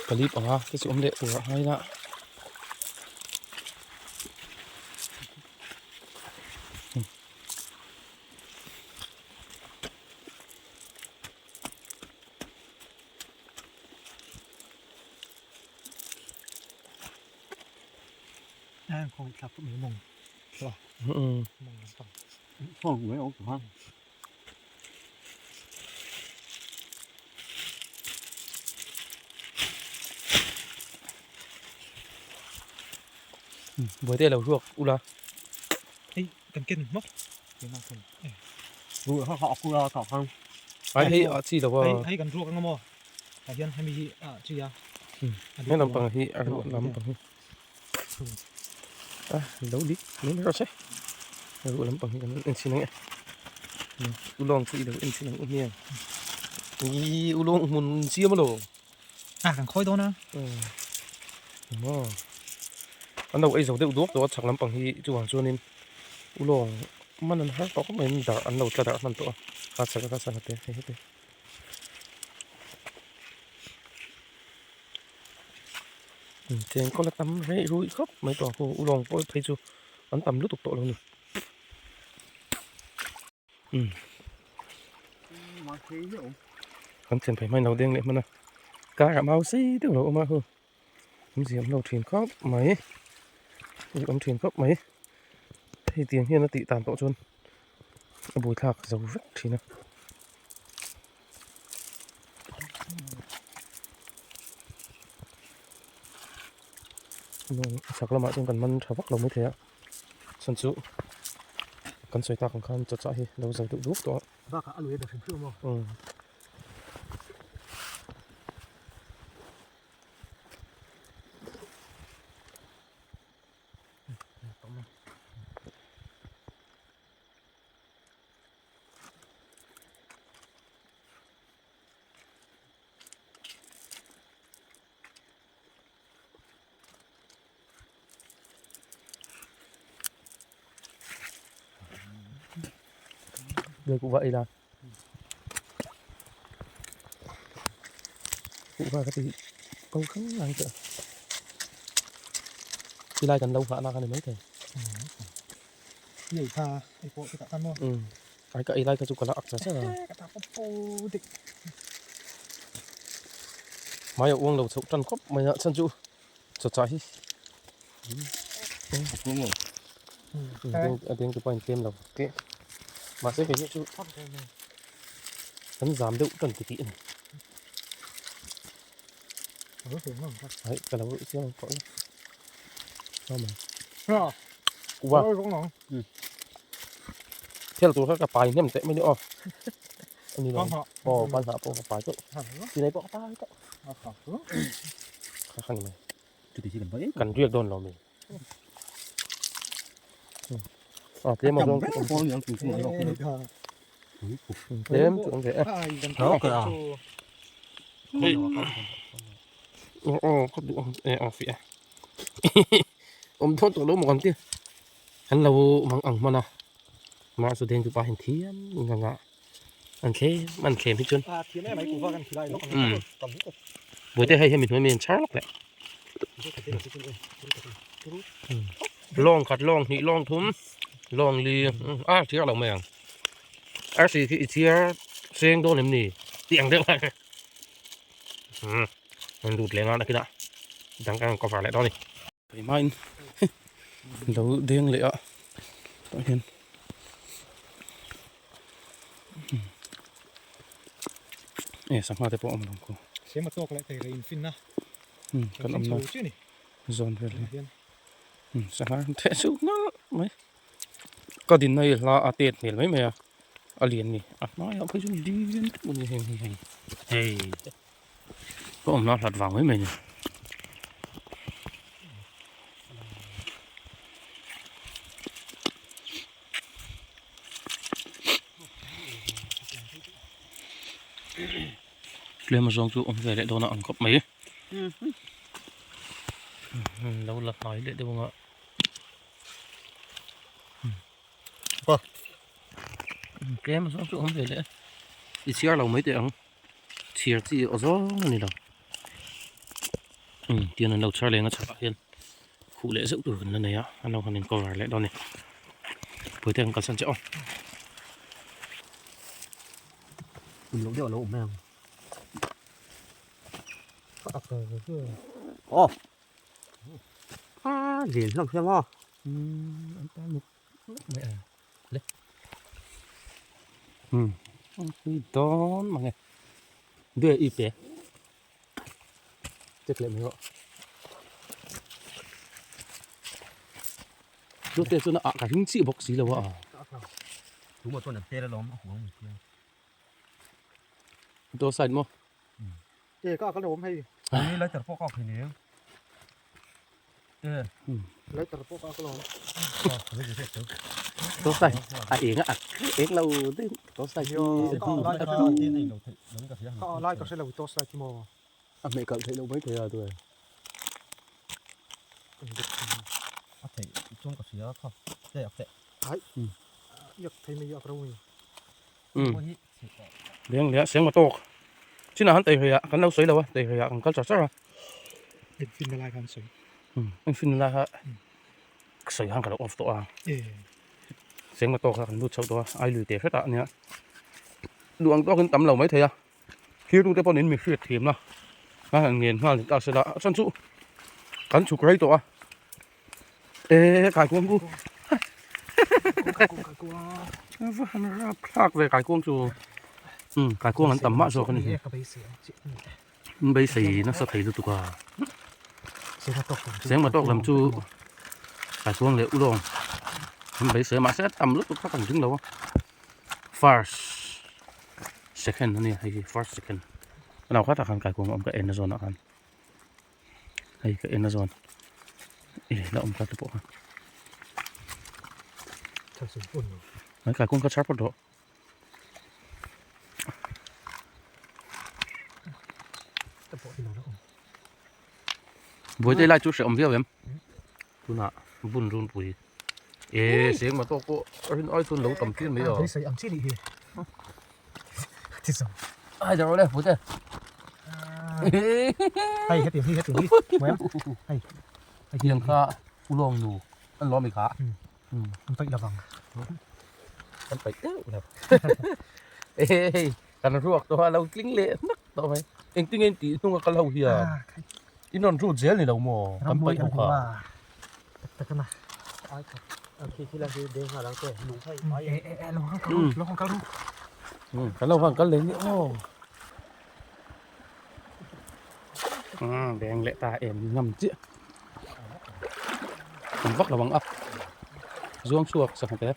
pali panga te chu awm leh turah ngai ila. Buai te lo ruak ula. Ai hei a chi lo a. He lampang hi a ruah lampang hi. A lo dik mai mai rawh se a ruh lampang hi kan en chhin ang e ulawng chu i lo en chhin ang u hmiang ih ulawng hmun chiam alawm a kan khawi dawn a maw. An lo ei zo deuh duak tawh a chhak lampang hi chuvang chuanin ulawng man an har tawh khawp mai dar an lo tla darh hman tawh a kha chhak a kha sangha te hei heti. Chengkawl a tam rei rui khawp mai tawh a khu ulawng pawh phei chu an tam lutuk tawh lo a ni. Kan thlen phei hmain lo deng leh hman a karah mau sei deuh lo awm a hu awm ziam lo thin khawp mai ih awm thin khawp mai hei tiang hian a tih tan pawh chuan a buaithlak zo vek thin a. Chhak lamah chuan kan man tha vak lo maithei a. Chhan chu kan sawi tak ang khan chawchah hi lo zo deuh dup tawh a. Bakah a lui a dah hrim hrim a maw? Umm. Đây cũng vậy là cũng vào cái tí câu khá là anh khi lai cần đâu hạ na cái này mấy thầy Nhảy tha ai pawh te tah khan maw? Ừ ai ka ei lai kha chu ka la ak cha cha Ka ta pawh pawh dik. Mai a uang lo chhoh tan khawp mai a chhan chu chawchah hi a deng te pawh a intlem lo teh mahse kei hi chu kan zam deuh tan titih a ni ai ka lo chiang ang pawh ila uva thel tur kha ka pai hnem teh mai ni aw ani lo aw ban hah pawh ka pai tawh chinai pawh ka pai tawh kha kha ni mai kan riak dawn lo mi a tlem a zawng tlem chu awm ve e aw ka duh ang e aw fiah awm dawn tawh lo maw kan ti an lo mang ang hman a mahse deng chu pa hian thiam ngang a an thlem an thlem hi chuan buaite hei hemi hnuai mi an char lawk leh lawng khat lawng hnih lawng thum lawng li a chiar lo mai ang arsi khi i chiar seng dawn em ni tih ang deuh an lut leh nghal nakinah dang kan cover leh dawn a ni. Hmain lo deng leh a tah hian e sangha te pawh a awm lo ang khaw. Tlem a tawk leh thei rei infin na. Kan awm na zawn vel hi sangha an theh chuk nalh mai ka dinna hi hla a tet hmel mai mai a a lian ni a hnaiah phei chuan lian deuh a ni heng hi hei hei. Ka awmna hlat vang mai mai a ni. Tlem azawng chu awm ve leh dawn a ang khawp mai. Lo la hnai leh deuh ang a. Tlem azawng chu awm ve leh a. I chhiar lo mai teh ang. Chhiar chi aw zawng a ni lo tian an lo chhar leng a chhakah hian khuh leh zeuh tur kan la nei a an lo han in cover leh dawn a ni puite an kalsan chiah aw. Kum loh deuh a lo awm mai ang. Aw a lian hlawm hlawm aw. An tan muk muk mai a le. Pui dawn mange duai i pe check leh mai rawh chu te chuan a ka hring chiah bawk si lo a tu maw chuan an tel alawm a huang mai chiang door side maw e ka ka lo awm hei ni lighter pawh ka awk thei nia Lighter pawh ka lo Torsai a eng a eng lo deuh torsai hi a lai ka hre lo torsai khi maw a hmeh kalh theih loh mai thei a tu e. chuan ka hria kha te ak teh. Ai yak thei mai ak ro mai. Leng leh seng ma tawk. Chinah han tei hei ah kan lo sawi lo a tei hei ah kan kal char char a. Engfin na lai khan sawi. Engfin na lai kha sawi khan ka lo off tawh a. Seng ma tawk kha kan lut chhoh tawh a ai lui teh hret ah ania. Duh ang tawkin tam lo mai thei a. Thirtu te pawhin mi hriat thiam na a han ngen nghal ta sela a chhan chu kan chhuk rei tawh a e kaikuang chu va han rap thlak ve kaikuang chu um kaikuang an tam mah zawk a ni an beisei nasa thei lutuk a sengma tawk lam chu kaikuang leh ulawng an beisei a mahse a tam lutuk kha kan ding lo a. First second ania hei hi first second a lo khatah khan kaikuang a awm ka en na zawnah khan hei ka en na zawn ih la awm ta te pawh kha hei kaikuang kha chhar phawt rawh. Buaite lai chu hrehawm viau em tunah bun runpui. E seng ma tawk pawh a rin ai chuan lo tam tir mai a. Beisei ang chi nih hi. Ti zo. Ai dah rawh le pute. Hei heti hi heti hi. Muem. Hei. Tiang kha ulawng nu an lawm i kha. An paih lovang. An paih deuh lo. Hei kan ruak tawh a lo tling leh hnak tawh mai. Engtin nge in tih hnung a kal ho hian. In rawn rut zel ni lo maw? Kan paih ho kha. Tak tak ana. Ai kha. Khi khi la khi deng ha lang te lung khai ai. E e e lo hang kal lo hang kal ru. Kan lo hang kal leh ni aw. Deng leh ta em ngam chiah. Kan vak lo ang a. Zuang chhuak sangha te.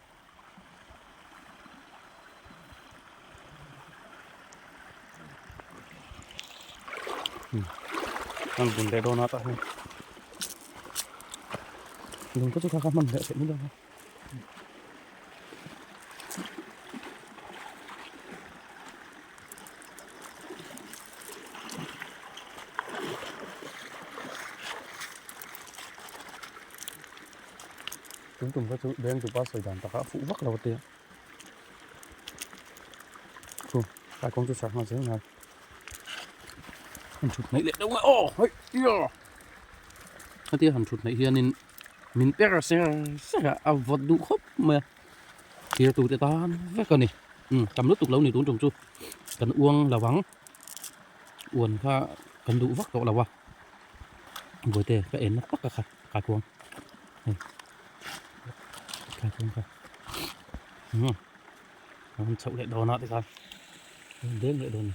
An bun leh dawn a tah hian lung te chu kha kha hman leh theih mai dawn a. Tum tum kha chu bank tupa sawi dan takah a fuh vak lo a tia chu tlai kawng chu chhak nghal zel ngai han thut hnaih leh deuh a aw hei ia hetia han thut hnaih hianin min per ser ser a a vawt duh khawp mai a thir tute tan vek a ni umm tam lutuk lo ni tun tum chu kan uang lo ang uan kha kan duh vak tawh lo a bawihte ka en na tak a kha kaikuang. Hei thlai kha umm an chhoh leh dawn a tikhan an deng leh dawn a ni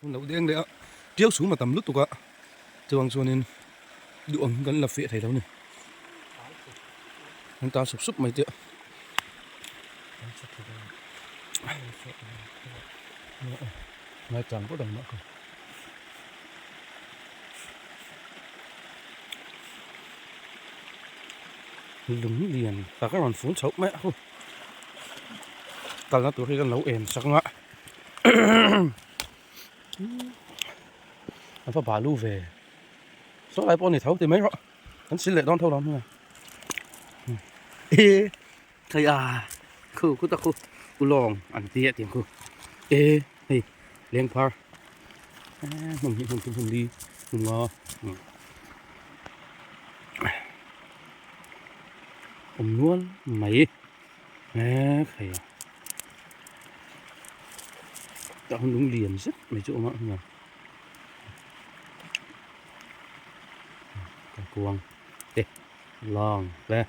hun lo deng leh a tiau chhum a tam lutuk a chuang chuanin duh ang kan la fiah thei lo a ni an tan sup sup mai te ngaichang pawh dang mah kha. Lung lian tak a rawn fun chhoh mai a hu kalna tur hi kan lo en sak ang a an va balu ve saw lai pawh a ni tho ti mai rawh an sil leh dawn tho lo ang e thei a khu khu tak khu ulawng an ti a tih ang khu e hei lengphar hmun hi hmun thum hmun li hmun nga. Awm nual mai mek hei a tah hun lung lian zet mai chu a awm a hmun ah kaikuang te lang te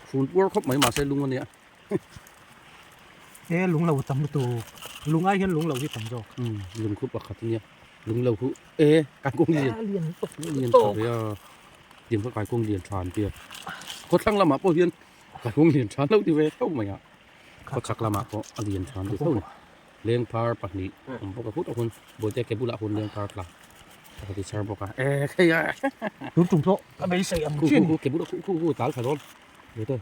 fun puar khawp mai mahse lung a nia. E lung lo tam lutuk lung ai hian lung lo hi tam zawk. Lung khu pakhat ania lung lo khu e kaikuang lian lian tawk lian tha ve a tiang kha kaikuang lian tha an tia khawthlang lamah pawh hian kaikuang lian tha lo ti ve tho mai a khawchhak lamah pawh a lian tha an ti tho a ni lengphar pahnih awm bawk a khut a hun bawihte ke bulah hun lengphar tla pakhat i chhar bawk a e hei a tun tum pawh a beisei ang chin khu khu ke bulah khu khu khu tal kha dawn bawihte.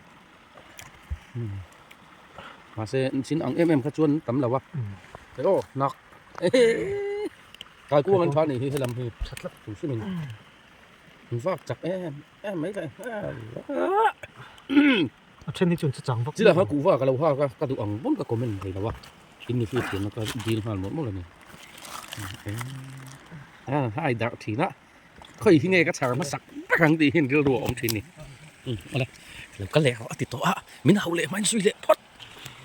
Mahse chin ang em em kha chuan tam lo a hei aw nak kai kuang an tha nih hi helam hi tum hrim in. Vak chak em em mai le. A then hi chuan chu chang vak. Chila kha kuhva ka lo hak a, ka duh ang pawn ka comment thei lo a. In mi hriat thiamna ka dil nghal mawlh mawlh a ni. A hai darh thin a, khawi hi nge ka chhar hmasak ber ang tih hian rilru a awm thin a ni. Awle lo kal leh rawh a ti tawh a, min hauh leh hmain zui leh phawt.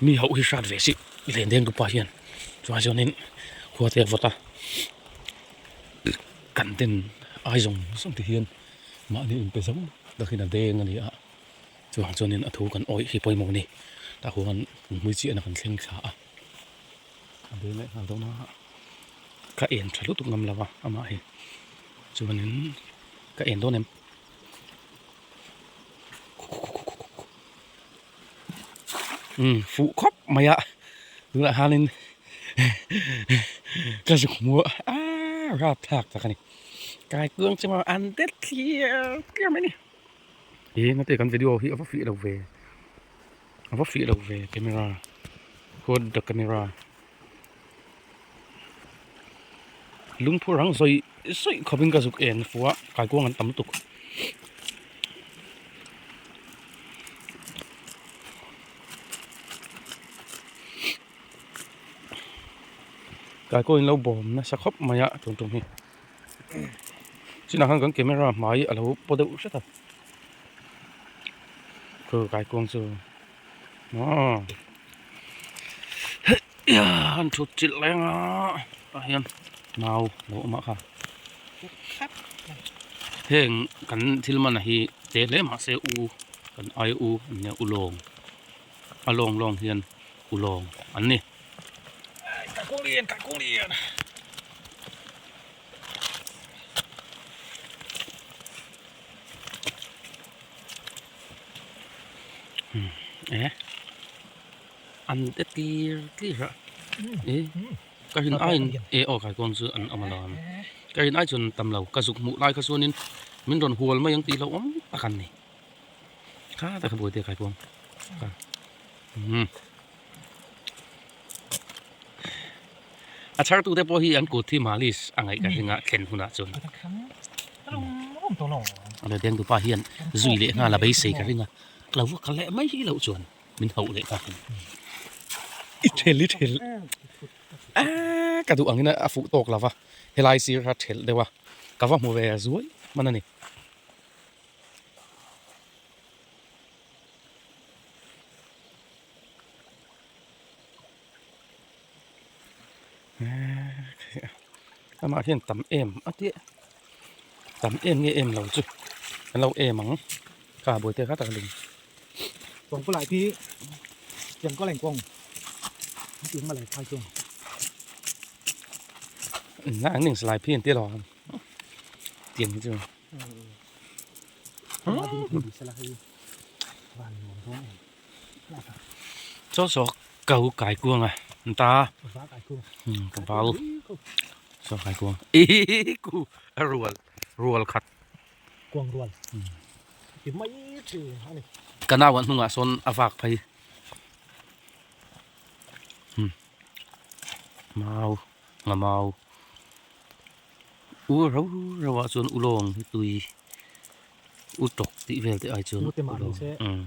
Mi hauh hi hrat ve si len deng tupa hian chuan chuanin khua te a vawt a kan den ai zawng zawng te hian mahni inpe zo takin a deng a ni a chuvang chuanin a thu kan awih hi pawimawh a ni tah huan hmui chiahna kan thleng thla a a deng leh nghal dawn a ka en tha lutuk ngam lo a amah hi chuanin ka en dawn em. Umm fuh khawp mai a tunah hianin ka zuk hmu a aaa rapthlak tak a ni kaikuang chu maw an det thliar thliar mai a ni ih engati kan video hi a va fih lo ve a va fih lo ve camera hold the camera lungphu rang zawih zawih khawpin ka zuk en fuh a kaikuang an tam lutuk. Kaikuang in lo bawm nasa khawp mai a tun tum hi chinah khan kan camera hmai a lo paw deuh hret a khu kaikuang chu aw an thut chilh reng a tah hian nau lo awm ah kha heng kan thil man hi te hle mahse u kan ai u an nia u lawng a lawng lawng hian u lawng an ni. E an te tir tlir a e ka rin aiin e aw kaikuang chu an awm alawm ka rin ai chuan tam lo ka zuk hmuh lai kha chuanin min rawn hual mai ang tih hlauhawm tak an ni kha tak a buai te kaikuang kha umm a chhar tu te pawh hi an kut hi malis a ngaih ka ring a thlen hunah chuan a deng tupa hian zui leh nghal a beisei ka ring a lo va kal leh mai hi loh chuan min hauh leh ta i thel i thel aaa ka duh angin a fuh tawk lova helai sir kha thelh deuh a ka va hmu ve zuai hman a ni. Amah hian tam em a tih tam em nge em lo chu an lo em ang kha buaite kha tak a ling. Kawng pawh lai khi tiang kaw leng kawng tiang ma lai phai chuan. Na ang ning salai phi an ti lo tiang hi chu. Chaw saw kau kai kuang a an ta ka bal saw kai kuang ih ku a rual rual khat kuang rual ti mai thin a ni ka nau an hnungah sawn a vak phei mau nga mau u rau rau ah chuan ulawng hi tui U tawk tih vel te ai chuan u lawng umm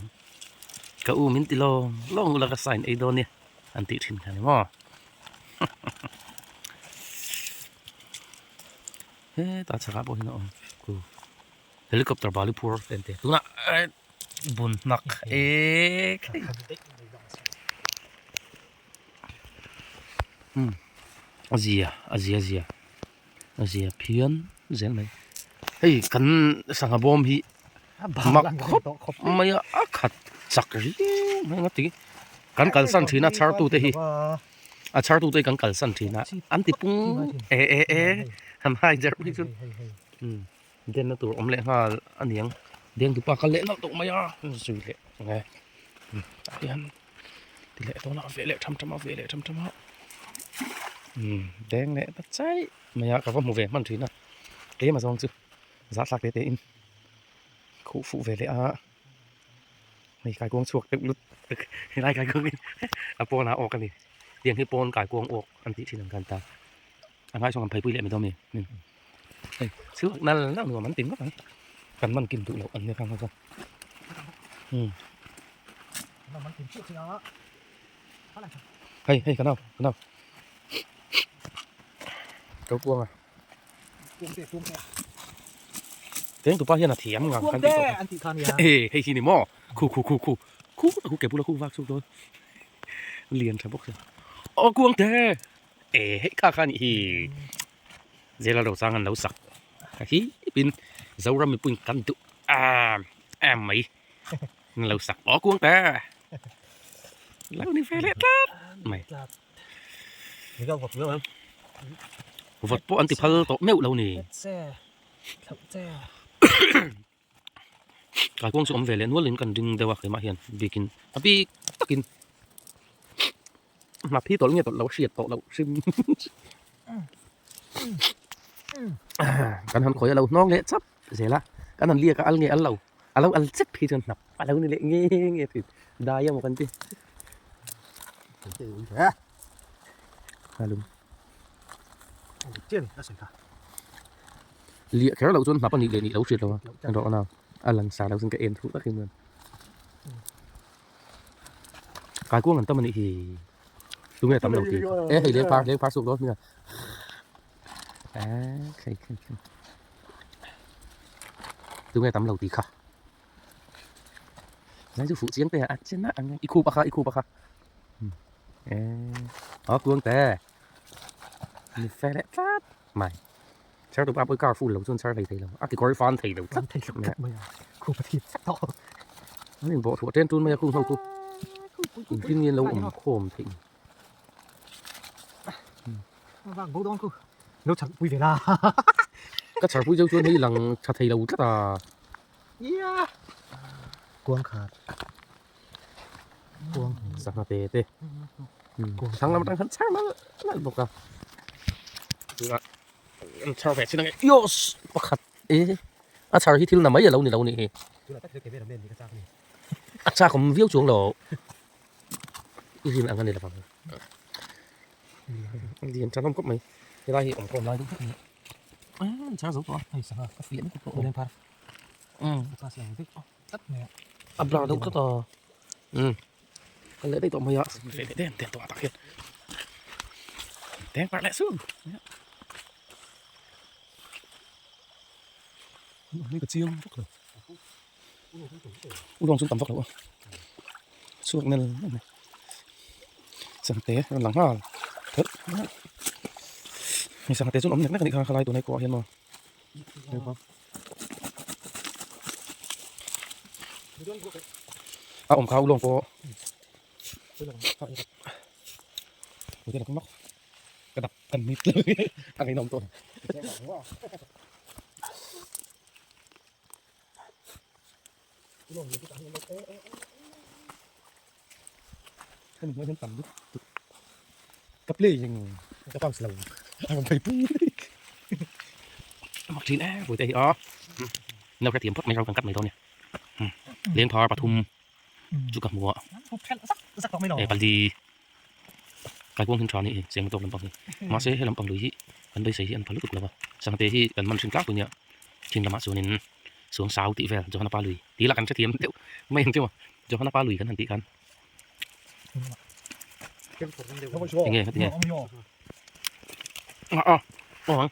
ka u min ti lawng lawng ula ka sign ei dawn nia an tih thin kha ni maw hetah chhakah pawh hian a awm ku helicopter bali phur te an ti tunah bun hnak ek umm a zia a zia zia. A zia phian zel mai hei kan sangha bawm hi mak khawp mai a a khat chak riau mai ang a ti kan kalsan thin a chhar tute hi a chhar tute hi kan kalsan thin a an ti pung e e e han hai zar phei chuan umm denna tur awm leh nghal a niang deng tupa kal leh nalh tawh mai a zui leh nge tah hian ti leh dawn a a veh leh tham tham a a veh leh tham tham a umm deng leh ta chaih mai a ka va hmu ve hman thin a tlem a zawng chu zahthlak te te in khuh fuh ve leh a hei kaikuang chhuak deuh lut helai kaikuang hi a pawnah awk a ni tiang hi pawn kaikuang awk an tih thin ang khan ta a hmai sawn kan pheipui leh mai dawn a ni hei chhuak nal nal nuam an ti ngawt ang. Kan man kim duh loh an nia khang kha. Hmm. Hei hei ka nau ka nau. Ka kuang a. Teng tupa hian a thiam ngang kan tih tawh. An tih kha nia. E hei hi ni maw. Khu khu khu khu. Khu khu ke bula khu vak chuk dawn. Lian tha bawk sia. Aw kuang te. E hei kha kha nih hi. Zela ro chang an lo sak. Hi pin Zoram mipui kan duh em em mai. An lo sak aw kuang te. Lo ni ve leh tlat mai. Vawt pawh an ti phal tawh meuh lo ni. Kaikuang chu awm ve leh nual in kan ring deuh a keimah hian bikin a bik takin hnap hi tawlh nge tawlh lo a hriat tawh loh hrim kan han khawi a lo hnawng leh chap zel a kan han liak a al nge al lo a lo al chep hi chuan hnap a lo ni leh nge nge thin dai emaw kan ti Liah kher loh chuan hnap a nih leh nih lo hriat lo a, erawh a a lang sa lo chuan ka en thuh tak hi chuan Kaikuang an tam a nih hi tunge tam lo tih e hei leng phar leng phar suk dawn hming a khai khai khai tunge tam lo tih kha nai chu fuh chiang te a chen a ang i khup a kha i khup a kha e aw kuang te ni fe leh tlat mai char tu pa pawh car full lo chuan char hlei thei lo a kekawr fan thei lo tlat thei lo tlat mai a khup a thip vek tawh an in bawh thuah ṭen ṭun mai a khung ho chu engtin nge an lo awm khawm theih ni vang bo dawn khu lo char pui ve la ka char pui zeuh chuan hei lang tha thei lo tlat a ia kuang khat kuang sangha te te thlang lam atang khan char mal mal bawk a tunah an char ve chin ang e yos pakhat e a char hi thil na mai a lo ni lo nih hi a chak awm viau chuang lo i rin ang a ni lovang lian tha hlawm khawp mai helai hi awm khawm lai deuh vek a ni a an char zo tawh a hei sangha a fiah lutuk tawh a a blur deuh tlat a umm ka leh daih tawh mai a ve leh den den tawh a tak hian deng parh leh su ni ka chiang vak lo u lawng chu tam vak lo a chhuak nel nel mai sangte rawn lang nghal thelh hei sangte chu an awm nek nek a nih kha khalai tunah kawh ah hian maw. A awm kha ulawng pawh ka dap kan mit a ngaihnawm tawh hemi hnuai hian tam lutuk ka play eng ka pause lo a rawn phei pui a mak thin e vui te hi a no hrethiam phawt mai ro kan cut mai dawn nia leng phar pathum chu ka hmu a e pali kaikuang hin tha ni cheng tawk lampang hi mahse he lampang lui hi kan beisei hi an pha lutuk lo va sangte hi kan man thin tlangpui nia thin lamah chuanin suang sau tih vel Johana pa lui tih lah kan hrethiam deuh mai ang chu Johana pa lui kan han tih khan enge heti nge a a aw ang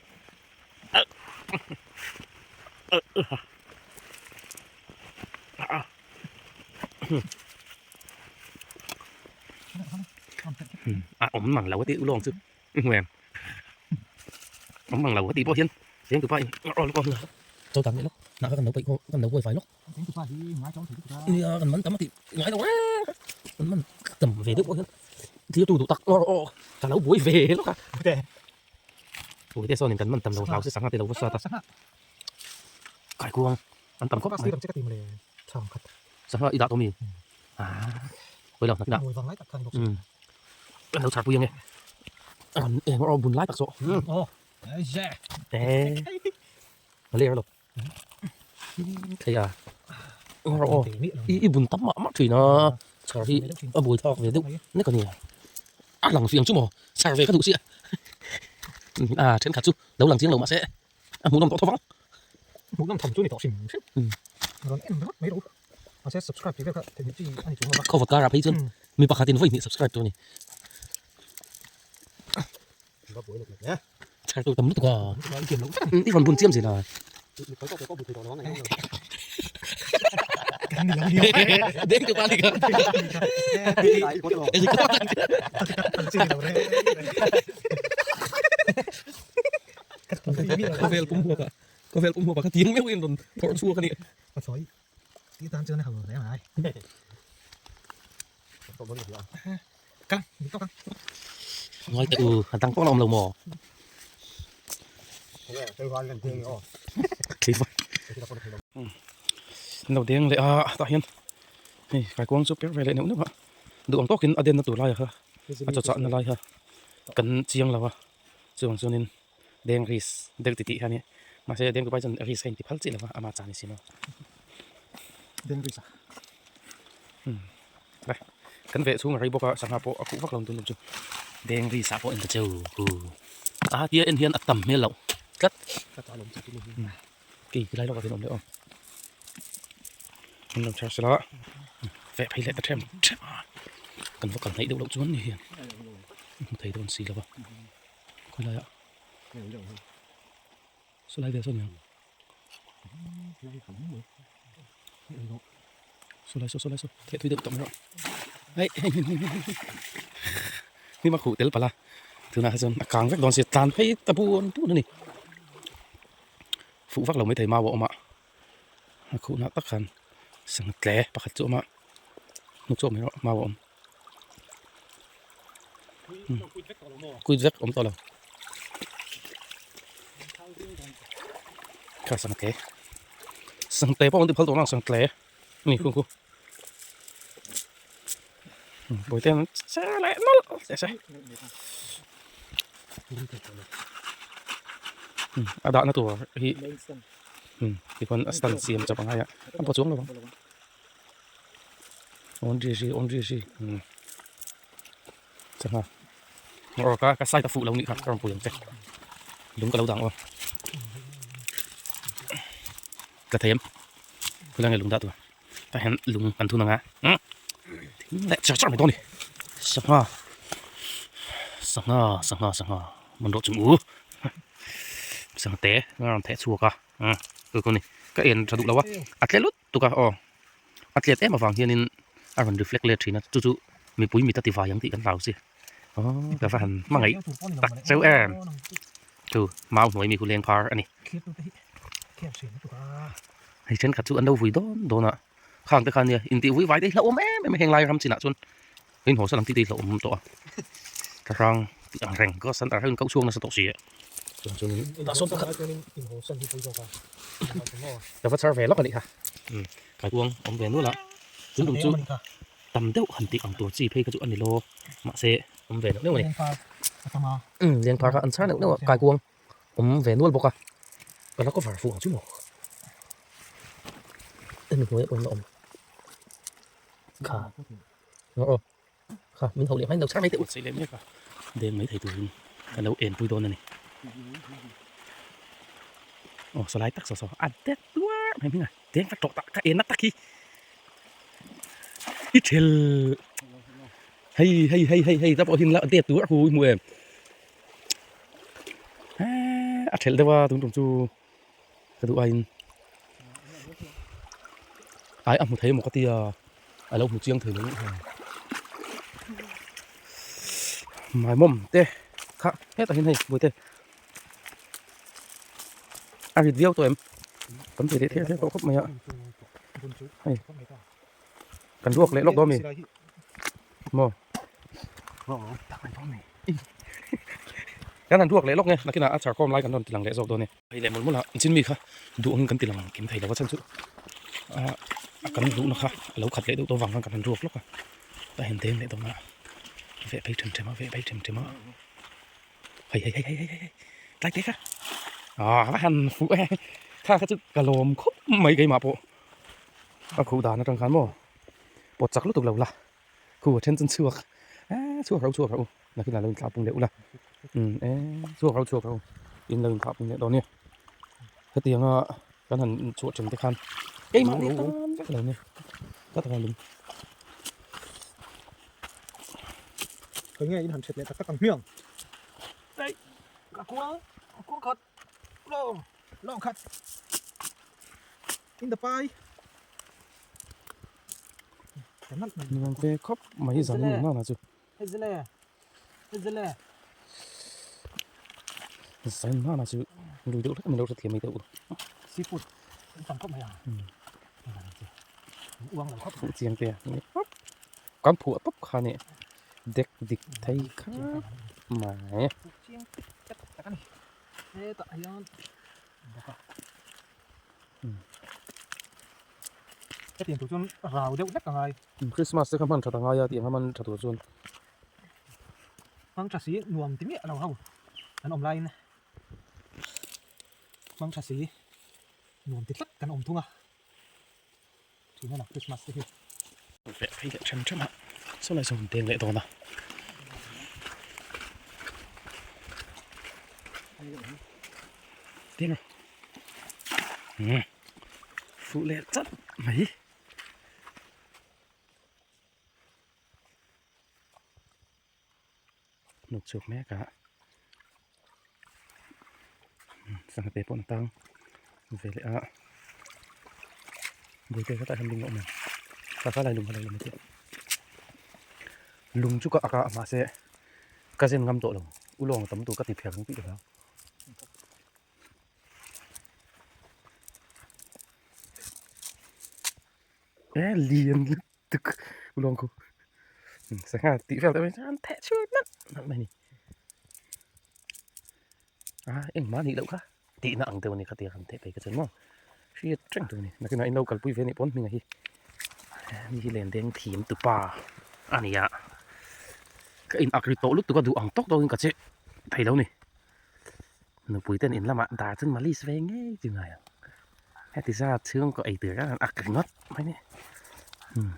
a awm mang lo a tih ulawng chu hmuh em awm mang lo a tih pawh hian cheng tupa in a aw lawk chaw tan leh lawk hnah kha kan lo peih kan lo buai fai lawk nia kan man tam a tih ngai lo e kan man tam ve deuh pawh hian thil tu duh tak aw aw ka lo buai ve lawk a buai te sawn in kan man tam lo hlau se sangha te lo va sat a kaikuang an tam khawp mai sangha i dah tawh mi ah oi lo hnah kan lo char pui ang e a rawn eng aw bun lai tak zawh e a ler lo thei a aw i i bun tam mah mah thin a char hi a buai thlak ve deuh nek a ni a lang fiang chu maw char ve ka duh chiah a thenkhat chu lo lang chiang lo mahse a hmuhnawm tawh tho vang. Hmuh nawm tham chu ni tawh hrim hrim. Rawn en ringawt mai rawh u. Mahse subscribe tih vel kha theih chi a ni chung lova. Khawva karah phei chuan mi pakhatin vawi hnih subscribe tur a ni. Chhar tur tam lutuk a. I rawn bun chiam zel a. Deng tu pa ni kha. Khawvel pum huap a khawvel pum huap a kha tiang meuh in rawn phawrh chhuak a ni. Ngai teh u a dang pawh la awm lo maw? An lo deng leh a tah hian hei kaikuang chu per ve leh neuh neuh a duh ang tawkin a denna tur lai kha a chaw chahna lai kha kan chiang lo a chuvang chuanin deng ris deuh titih kha a nia mahse deng dupai chuan ris kha a inti phal chiah lo va ama chan ni si lo. Kan veh chhung a rei bawk a sangha pawh a khuh vak lo ang tun tum chu deng ris ah pawh en ta cheu hu a tia en hian a tam hmel loh tlat kei tilai lawk ah hian awm leh aw an lo chhar sela veh phei leh ta them them a kan va kal hnaih deuh loh chuan ni hian hmu thei dawn si lo va khawi lai ah saw lai vel saw ni ang. Saw lai saw saw lai saw theh thui deuh tawh mai rawh hei hnim a khuh tel palh a tunah kha chuan a kang vek dawn sia tlan phei ta bun bun a ni fuh vak lo maithei mau a awm a a khuhna tak khan sangha tle pakhat chu a awm a hnuk chhuak mai rawh mau a awm kuit vek awm tawh lo kha sangha tle sangha tle pawh an ti phal tawh lo ang sangha tle ni khu khu bawihte an che leh nawlh teh se a dahna tur hi tikhuan a stand siam chawp a ngai a a paw chuang lo ang. On ri ri on ri ri sangha aw ka ka side a fuh lo nih kha ka rawn pui ang che lung ka lo dang aw ka thei em khawilai nge lung dah tur tah hian lung kan thun ang a thing leh char char mai dawn a ni sangha sangha sangha sangha man rawh chung u sangha te a rawn theh chhuak a chu ni ka en tha duh lo a a tle lut. tuk a aw a tlet em avang hianin a rawn reflect let thin a chu chu mipui mit a ti vai ang tih kan hlau si aw ka va han hmangaih tak cheu em chu mau hnuai mi khu leng phar a ni hei thenkhat chu an lo vui dawn dawn a khang te khan nia intih vui vai te hi hlauhawm em em a heng lai ram chinah chuan in haw sawn ang tih te hi hlauhawm tawh a thlarang tih ang reng ka center hian in koh chhuak nasa tawh si a chuan chuan in tah sawn pakhat ka va chhar ve lawk a nih kha kaikuang awm ve nual a tun tum chu tam deuh han tih ang tur chi phei kha chu a ni lo mahse awm ve neuh neuh a ni leng phar kha an chhar neuh neuh a kaikuang awm ve nual bawk a ka la cover fuh ang chu maw hemi hnuaiah pawh in la awm kha. Aw kha min ho leh mai lo chhar mai teh u sei leh mek a deng mai thei turin ka lo en pui dawn a ni aw saw lai tak saw saw a dek tuar mai hming a deng va tawh tak ka en na tak hi i thel hei hei hei hei hei ta pawh hi la det tur a hu i hmu em a thelh deuh a tun tum chu ka duh aiin ai a hmu thei emaw ka tia a lo hmu chiang thei lo nih hmel maimawm te kha hetah hian hei buaite a rit viau tawh em kan ti leh thei thei tawh khawp mai a hei kan ruak leh lawk dawn a mi maw. Kan han ruak leh lawk nge nakinah a char khawm lai kan rawn ti lang leh zawk dawn e. Hei leh mawlh mawlh a chin mi kha duh angin kan ti lang kim thei lo a chhan chu a kan duhna kha a lo khat leh deuh tawh vang khan kan han ruak lawk a tah hian deng leh dawn a veh phei them them a veh phei them them a hei hei hei hei hei tlai te kha ah va han fuh e kha kha chu ka lawm khawp mai keimah pawh a khuh dan atang khan maw pawt chak lutuk lo la. Khu a then chuan chhuak eee chhuak rau chhuak rau nakinah lo inthlah pung leh ula umm eee chhuak rau chhuak rau in lo inthlah pung leh dawn nia hetianga Kan han chhuah ṭhen te khan keimah ni tan vek lo ni ka taka lung. Khawi nge in han ṭhet leh tak tak ang hmiang? Ei, ka kuang, ka kuang khat, lawng, lawng khat, in the pai. Nuam ve khawp mai zan in nana chu. Zan nana chu lui deuh hlek min lo hrethiam mai teh u. Seafood an tam khawp mai a. Fuh chiang te a ni khawp. Kan phuah tawp kha nih dek dik thei khawp mai. Fuh chiang tek tek tak a ni. Hetah hian bawk a. Hetiang tur chuan rau deuh hlek a ngai. Christmas te kha hman that a ngai a tih ang a hman tha tur chuan. Hmang tha si nuam ti miah lo ho an awm laiin hmang tha si nuam ti tlat kan awm thung a thin a na Christmas te hi. Leh phei leh them them a saw lai sawn an deng leh dawn a. Deng a. Umm fuh leh chat mai. Hnuk chhuak mek a sangha te pawh an tang ve leh a buaite kha tah hian lung a awm em kha kha lai lung kha lo la mai teh lung chu ka ak a mahse ka zen ngam tawh lo ulawng a tam tur ka ti phiar ang tih ka hlau. E lian lutuk ulawng khu sangha tih vel te chuan theh chhuat nalh nalh mai a ni a engmah a nih loh kha tihna ang deuh a ni khatia kan theh phei kha chuan maw hriat reng tur a ni nakinah in lo kalpui ve anih pawn hming a hi mi hi len deng thim tupa a ni a ka in ak ri tawh lutuk a duh ang tawk tawkin ka che thei lo a ni. Nupui ten in lamah dar chu malis ve ngei chu ngai ang. Heti zat chhung ka ei tur khan ak ringawt mai ni. Umm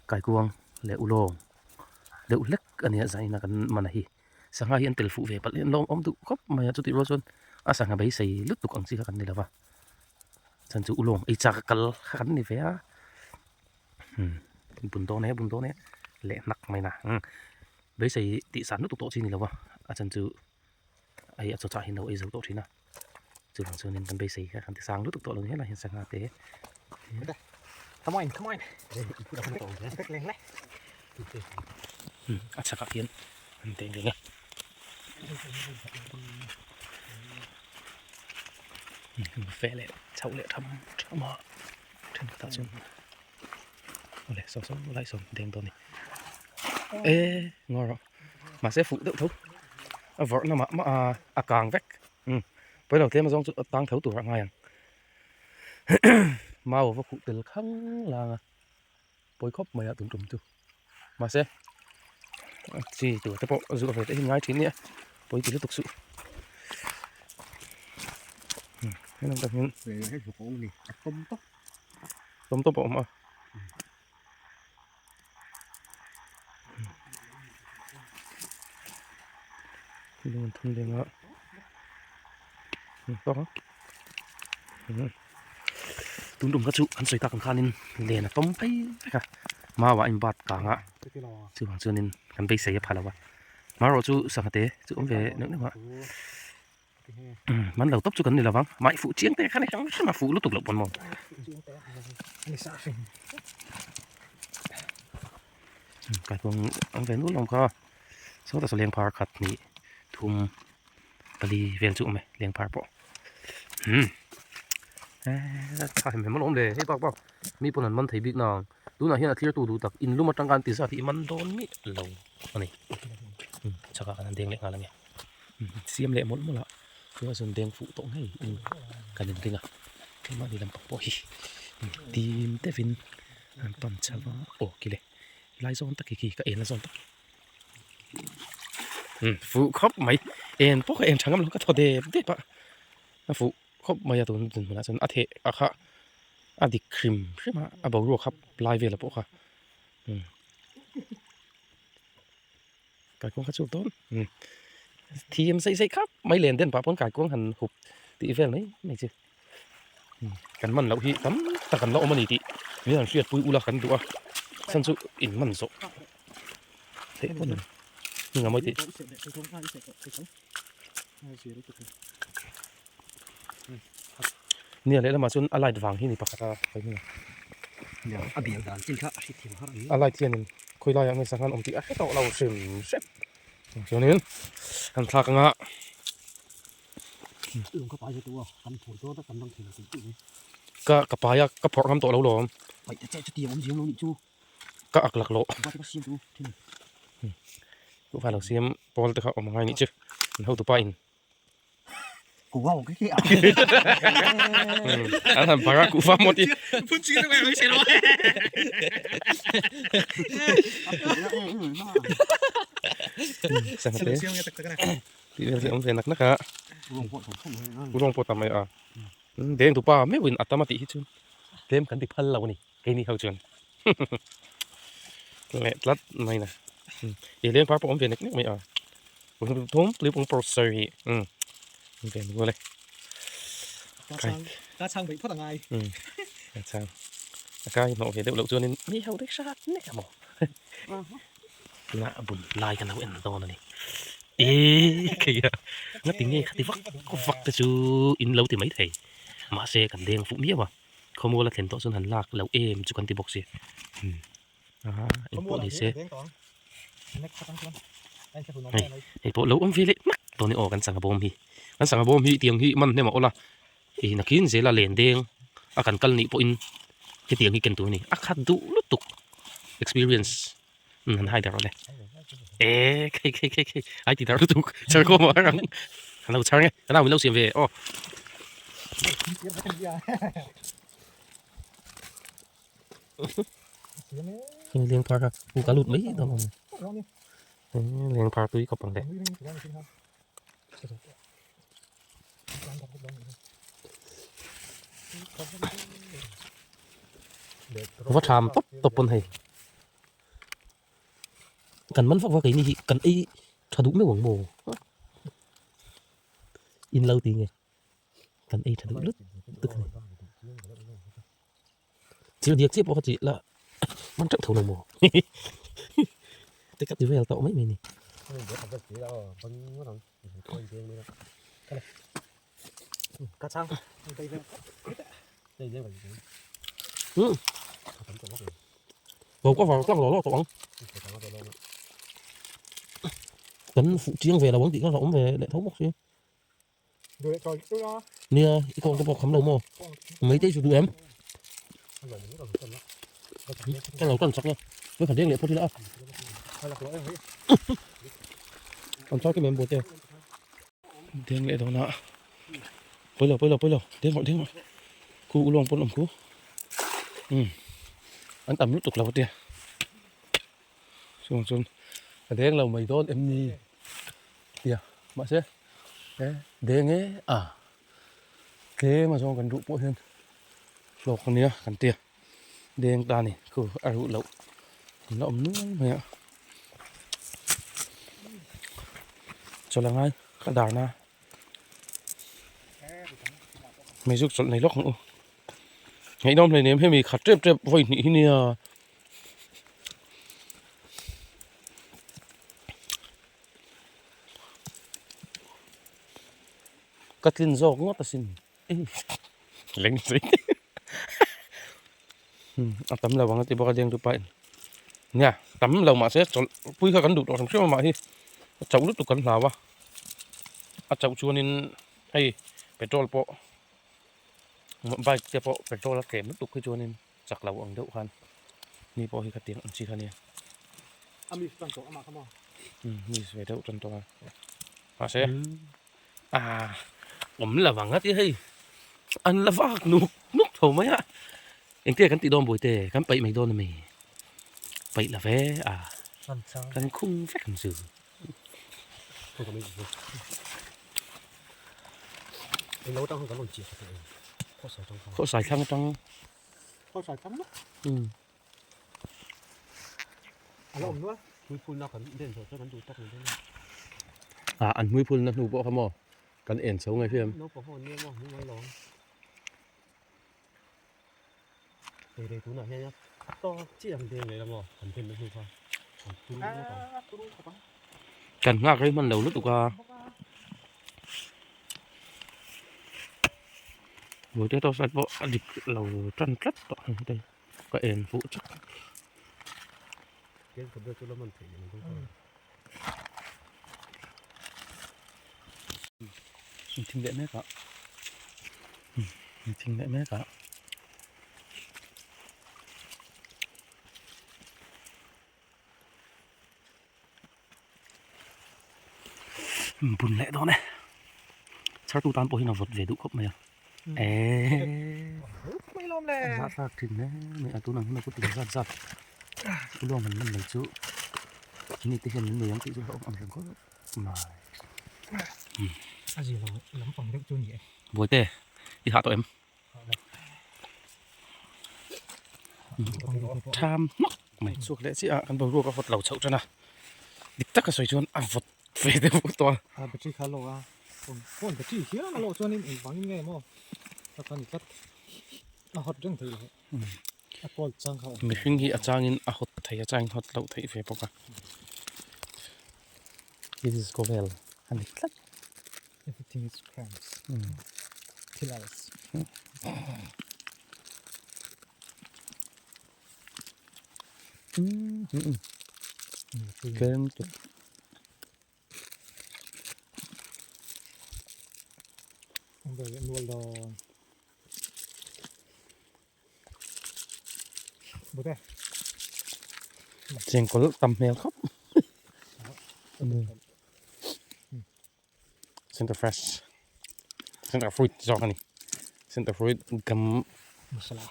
kaikuang leh ulawng deuh hlek a nia zaina kan man a hi. Sangha hi an tel fuh ve palh hi an lawm awm duh khawp mai a chutih rual chuan a sangha beisei lutuk ang chi kha kan ni lo va. Chhan chu ulawng ei chak a kal kha kan ni ve a. Umm bun dawn e bun dawn e leh hnak mai na. Umm beisei tih san lutuk tawh chi ni lo va a chhan chu. hei a chaw chah hi an lo ei zo tawh thin a chuvang chuanin kan beisei kha kan ti sang lutuk tawh lo ni helai hian sangha te Come on, come on. A chhakah hian an teng reng a. Buffet leh chhoh leh tham tham a thenkhatah chuan awle saw saw lai sawn deng dawn a ni e ngaw rawh. Mahse fuh deuh tho a vawrh na mah mah a a kang vek umm pawi lo tlem azawng chu a tang tho tur a ngai ang mau a va khuh tel khang lang a pawi khawp mai a tum tum chu mahse a chi tur te pawh a zuah ve te hi ngai thin nia pawi ti lutuk suh umm helai tak hian tawm tawp a awm a. Lung an thun leng a tawk a tun tum kha chu an sawi tak ang khanin len a tawm phei vek a mau ah a inbat kang a chuvang chuanin kan beisei a pha lo a marawh chu sangha te chu awm ve neuh neuh a. Man lo tawp chu kan ni lovang mahni fuh chiang te kha ni hrang hrang a fuh lutuk loh pawn maw kaikuang ang ve nual awm kha sawtah saw leng phar khat hnih thum pali vel chu awm e leng phar pawh umm tha hem hem alawm le hei bak bak mi pawn an man thei bik nang tunah hian a thlir tu duh tak in lum atang khan ti zat hi i man dawn miah lo a ni chakah kan han deng leh nghal ang e. Siam leh mawlh mawlh a chuan chuan deng fuh tawh ngei in kan in ring a keimahni lampang pawh hi tim deuhin an pan chho a aw kile lai zawn tak hi khi ka en a zawn tak umm fuh khawp mai en pawh ka en tha ngam lo ka thaw dep dep a a fuh khawp mai a tun hmunah chuan a theh a kha a dik hrim hrim a a boruak kha lai vel pawh kha umm. Kaikuang kha chu dawn thiam zei zei khap mai len den pah pawn kaikuang han hup tih vel mai mai chu. Kan man loh hi tam tak an la awm a ni tih min han hriatpui ula kan duh a, chhan chu in man zawh theih pawh a ni lo. Hming a mawi tih. Nia lehlamah chuan a light vang hi ni pakhat a A bial dan chin kha a hriatthiam har a ni. A light hianin khawi laiah nge sangha an awm tih a hre tawh lo hrim hrim. Chuanin kan thlak anga. Ka ka pai a ka phawrh ngam tawh lo lawm. Ka ak lak loh. Kuhva lo siam pawl te kha awm angai nih chu an hotupa in. An han phar a kuhva maw ti. Sangha te. Tih vel hi awm ve nak nak a. Ruang pawh tam mai a. Deng tupa meuhin a tam a tih hi chu tlem kan ti phal lo a ni keini ho chuan. Leh tlat mai na. I leng par pawh awm ve nek nek mai a. Thum pui pawng pawr sawi hi. Awm ve nual e. Ka chhang beih phawt a ngai. Ka chhang. A kai hnawh ve deuh loh chuanin mi ho deuh hrat nek a maw. Tunah a bul lai kan lo en dawn a ni. Eee kei a ngati nge khati vak vak te chu in lo ti mai thei. Mahse kan deng fuh miau a, khawmual a thlen tawh chuan han lak loh em chu kan ti bawk si. Aa eng pawh ni se. Hei hei pawh lo awm ve leh hmak dawn e aw kan sangha bawm hi. Kan sangha bawm hi tiang hi man hnem a awla ih nakin zela len deng a kan kal nih pawhin hetiang hi ken tur a ni. A khat duh lutuk experience. Han hai darh le e khei khei khei khei ai ti darh lutuk char ko ma rang han lo char nge ka nau min lo siam ve aw Heng leng phar kha u ka lut mai dawn awm leng phar tui khawp ang le Va tham tawp tawp pawn hei kan man vak vak ei ni hi kan ei tha duh meuh ang maw in lo ti nge kan ei tha duh lut tuk a ni thil diak chiah pawh kha chi la man teuh tho lo maw te ka ti vel tawh mai mai ni. Lo ka vang tlang lo lo tawh ang. Kan fuh chiang ve lo ang tih kha a awm ve leh tho bawk si. Nia i kawng te pawh kham lo maw? Mai te chu duh em? Ka lo tan chak la. Ka kha deng leh phawt ila a. An char kim em bawte. Deng leh dawn a. Pawi lo pawi lo pawi lo deng rawh deng rawh. Khu ulawng pawn awm khu. Um an tam lutuk lo tia. Chuang chuan a deng lo mai dawn em ni tia mahse e deng e a tlem a zawng kan ruh pawh hian hlawk ania kan tia deng ta ni khu a ruh loh an la awm nual mai a chawlh a ngai ka darna meizu chawlh nei lawk ang u ngaihnawm hle nem hemi khat tep tep vawi hnih hi nia. Ka tlin zawk ngawt asin leng zui a tam lo ang a ti bawk a deng dupa in nia tam lo mahse chawlh pui kha kan duh tawh hrim hrim a mah hi a chauh lutuk kan hlau a a chauh chuanin hei petrol pawh bike te pawh petrol a tlem lutuk hi chuanin chak lo ang deuh khan ni pawh hi khatiang ang chi kha nia mi ve deuh tan tawh a mahse ah awm lo ang a ti hei an la vak nuk nuk tho mai a engtia kan tih dawn buaite kan paih mai dawn a mi paih la ve a kan khung vek ang chu. Khawsai thlang atang Ah an hmuiphulna hnu pawh kha maw kan en chho ngai hriam. Hei tunah hian a tawk chiah ang deng leh emaw an then na hnu kha an turu ngawt ang. Kan nghak rei hman lo lutuk a. Buaite torchlight pawh a dik lo tan tlat tawh ang te ka en fuh chak. Thing leh mek a thing leh mek a. Bun leh dawn e chhar tu tan pawh hian a vawt ve duh khawp mai a eee a thlak thin hle mai a tunah hian a kut in zat zat luang han man mai chu ni te hian min nei ang tih chu hlauhawm ang reng khawp mai a zia lo lampang deuh chu a ni e Buaite i hah tawh em? Tham hnawk mai chhuak leh chiah a kan boruak a vawt lo chhoh tan a dik taka sawi chuan a vawt ve deuh tawh a. A battery kha a lawk a phone phone battery hial a lawk chuanin engvangin nge maw a kha ni tlat a hot reng thei lo a cold chang kha a awm. Mihring hi a changin a hot thei a changin hot loh theih ve bawk a this is khawvel a ni tlat. Everything is cramps. Kill us. Tlem tuk. Chengkawl tam hmel khawp. Center fresh center fruit zawk a ni center fruit gum masala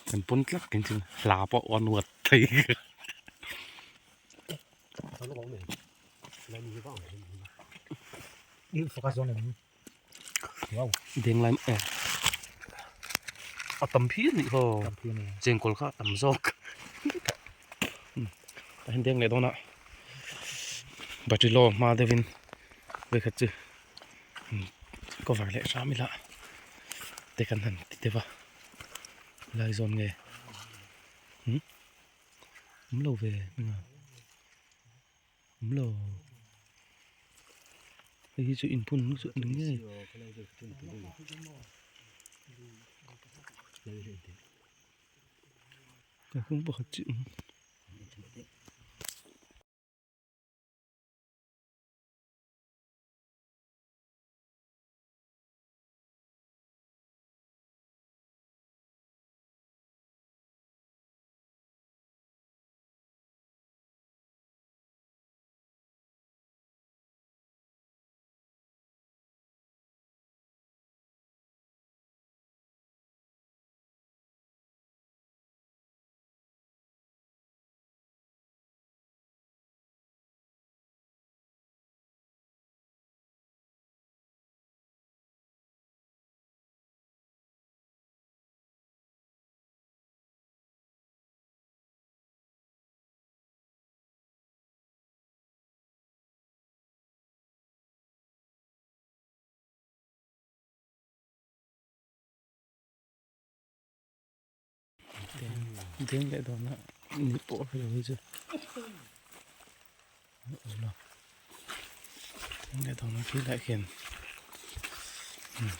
kan pawn tlat kan chin hla pawh a nuat thei Denglai eh a tam phian anih khaw chengkawl kha a tam zawk tah hian deng leh dawn a battery low hma deuh in vawikhat chu cover leh hram ila te kan han ti deuh a helai zawn nge awm lo ve hminga. Awm lo. Hei hi chu inphun hnu chu ani ngei. Kalphung pakhat chu awm. Deng leh dawn a ni pawh a hrelo hi chu deng leh dawn a khi lai khian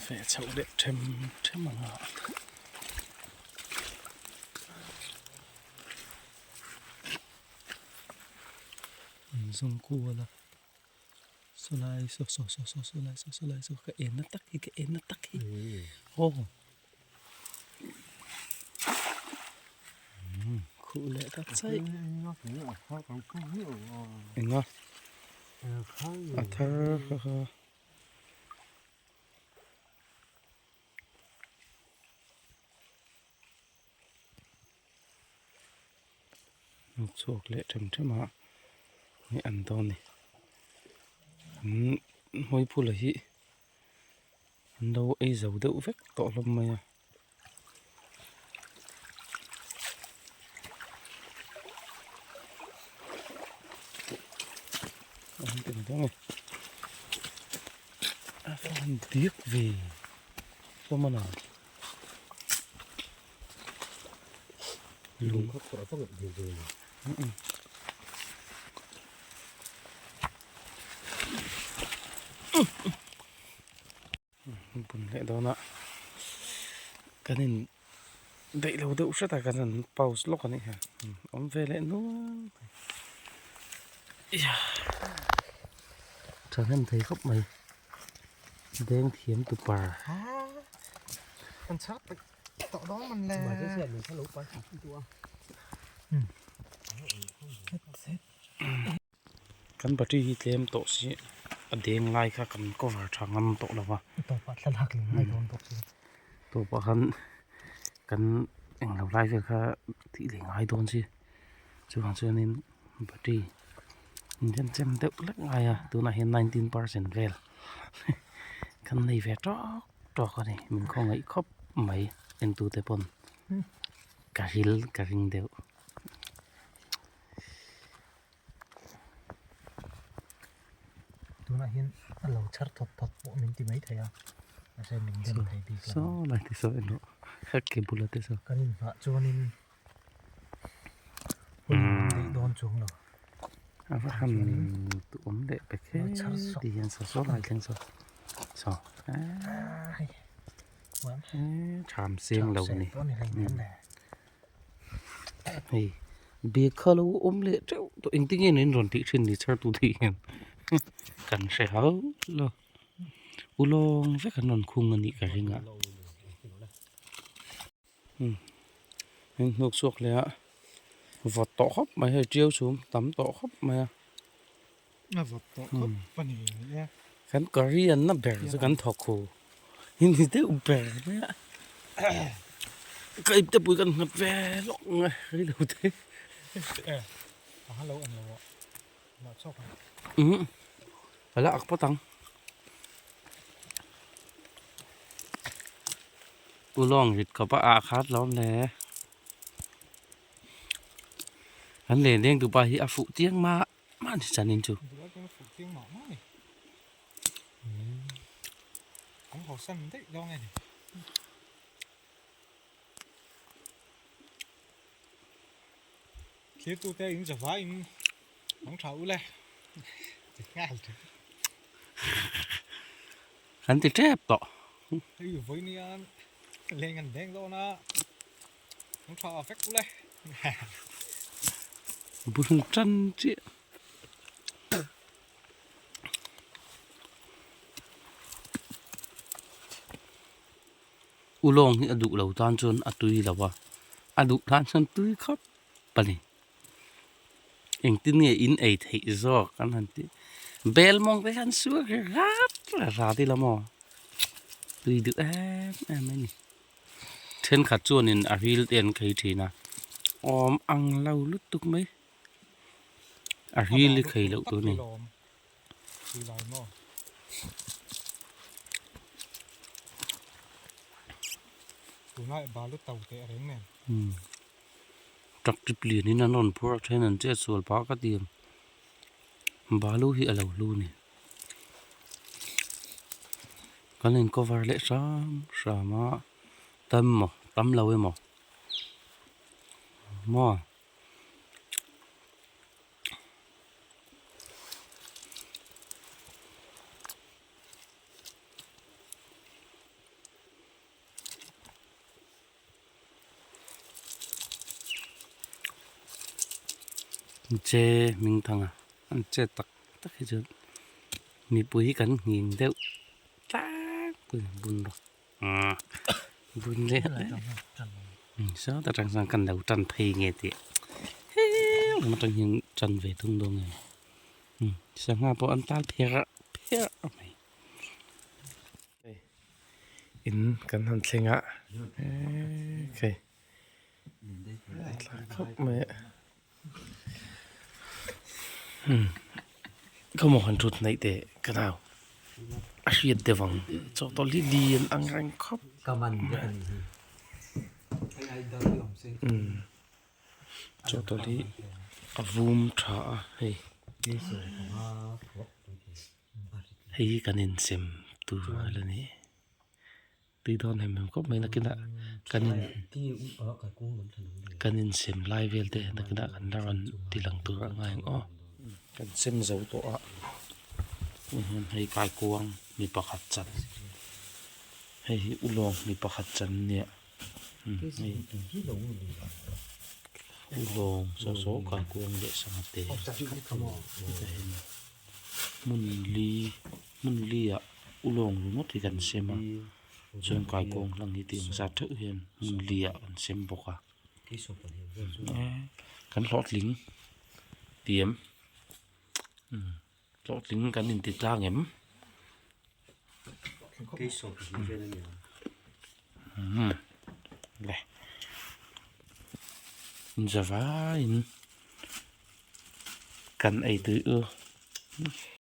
feh chhoh leh them them ang a. An zawng kual a saw lai saw saw saw saw saw lai saw saw lai saw ka en na tak hi ka en na tak hi aw khuh leh ta chai enga a thar kha kha. Chhuak leh them them a hei an dawn a ni an hmawihphula hi an lo ei zo deuh vek tawh hlawm mai a. A han ti dawn e. A han diak ve pawm a. Lung kha phawrh vak loh ve ve. Bun leh dawn a kan in daih lo deuh hret a kan han pause lawk a nih hi awm ve leh nual mai thahnem thei khawp mai deng thiam tu par. Kan battery hi tlem tawh si a deng lai kha kan cover tha ngam tawh lo va. Tawpah thlalak leh ngai dawn bawk si. Tawpah khan kan englo lai vel kha tih leh ngai dawn si. Chuvang chuanin battery in chem deuh hlek ngai a tunah hian 19% vel kan nei ve tawk tawk a ni min khawngaih khawp mai entute pawn ka ril ka ring deuh. Tunah hian a lo chhar thawt thawt pawh min ti mai thei a, mahse min dem thei bik lo. Saw lai te saw en rawh, ka ke bula te saw. Kan inhah chuanin hun min daih dawn chuang lo. A va han duhawm leh pe kher ti hian saw saw lai thleng saw saw tham seng lo a ni. Hei bag kha lo awm leh teuh tawh engtin nge in rawn tih thin ni chhar tu te hian kan hre hauh lo ulawng vek an rawn khung a nih ka ring a heng hnuk chhuak leh a vawt tawh khawp mai hei tiau chhum tam tawh khawp mai a kan curry an na ber chu kan thawk hu. Hi ni deuh ber mai a ka ipte pui kan nghat ve lawk ang e rei lo te umm a la ak pawt ang ulawng rit khawp a ah khat lo le kan len leng dupa hi a fuh chiang mah mah ni chanin chu. Kan ti tep tawh. Bul tan chiah. Ulawng hi a duh lo tan chuan a tui lo a, a duh tan chuan tui khawp a ni. Engtin nge in ei theih zawk an han tih. Bel mawng te hian suak rat rat ila maw tui duh em em a ni. Thenkhat chuanin a ril te an khei thin a, awm ang lo lutuk mai. A ril hi khei loh tur a ni. Truck trip lian in an rawn phur a then an chet sual phah ka ti ang. Balu hi a lo hlu a ni. Kan in cover leh hram hram a tam maw tam lo emaw maw. Che hming thang a an che tak tak hi chuan mipui hi kan nghing deuh tlangpui bun rawh. Bun leh saw ta tang chuan kan lo tan phei nge tih heng lam atang hian tan ve thung dawn nge sangha pawh an tal pherh pherh mai in kan han thleng a hei thlak khawp mai a khawmaw han thut hnaih teh ka nau a hriat deuh ang chaw tawlh hi lian ang reng khawp chaw tawlh hi a vum tha a hei. Hei hi kan insem tur a la ni. Tui dawn hem hem khawp mai nakinah kan in kan insem lai vel te nakinah kan la rawn ti lang tur a ngai ang aw. Kan sem zo tawh a hei kaikuang mi pakhat chan hei hi ulawng mi pakhat chan a nia hei ulawng saw saw kaikuang leh sangha te hmun li hmun li ah ulawng ringawt hi kan sem a chuan kaikuang hlang hi tih ang zat theuh hian hmun li ah kan sem bawk a kan hlawhtling tiam hlawhtling kan inti tlang em le zavaiin kan ei tui u.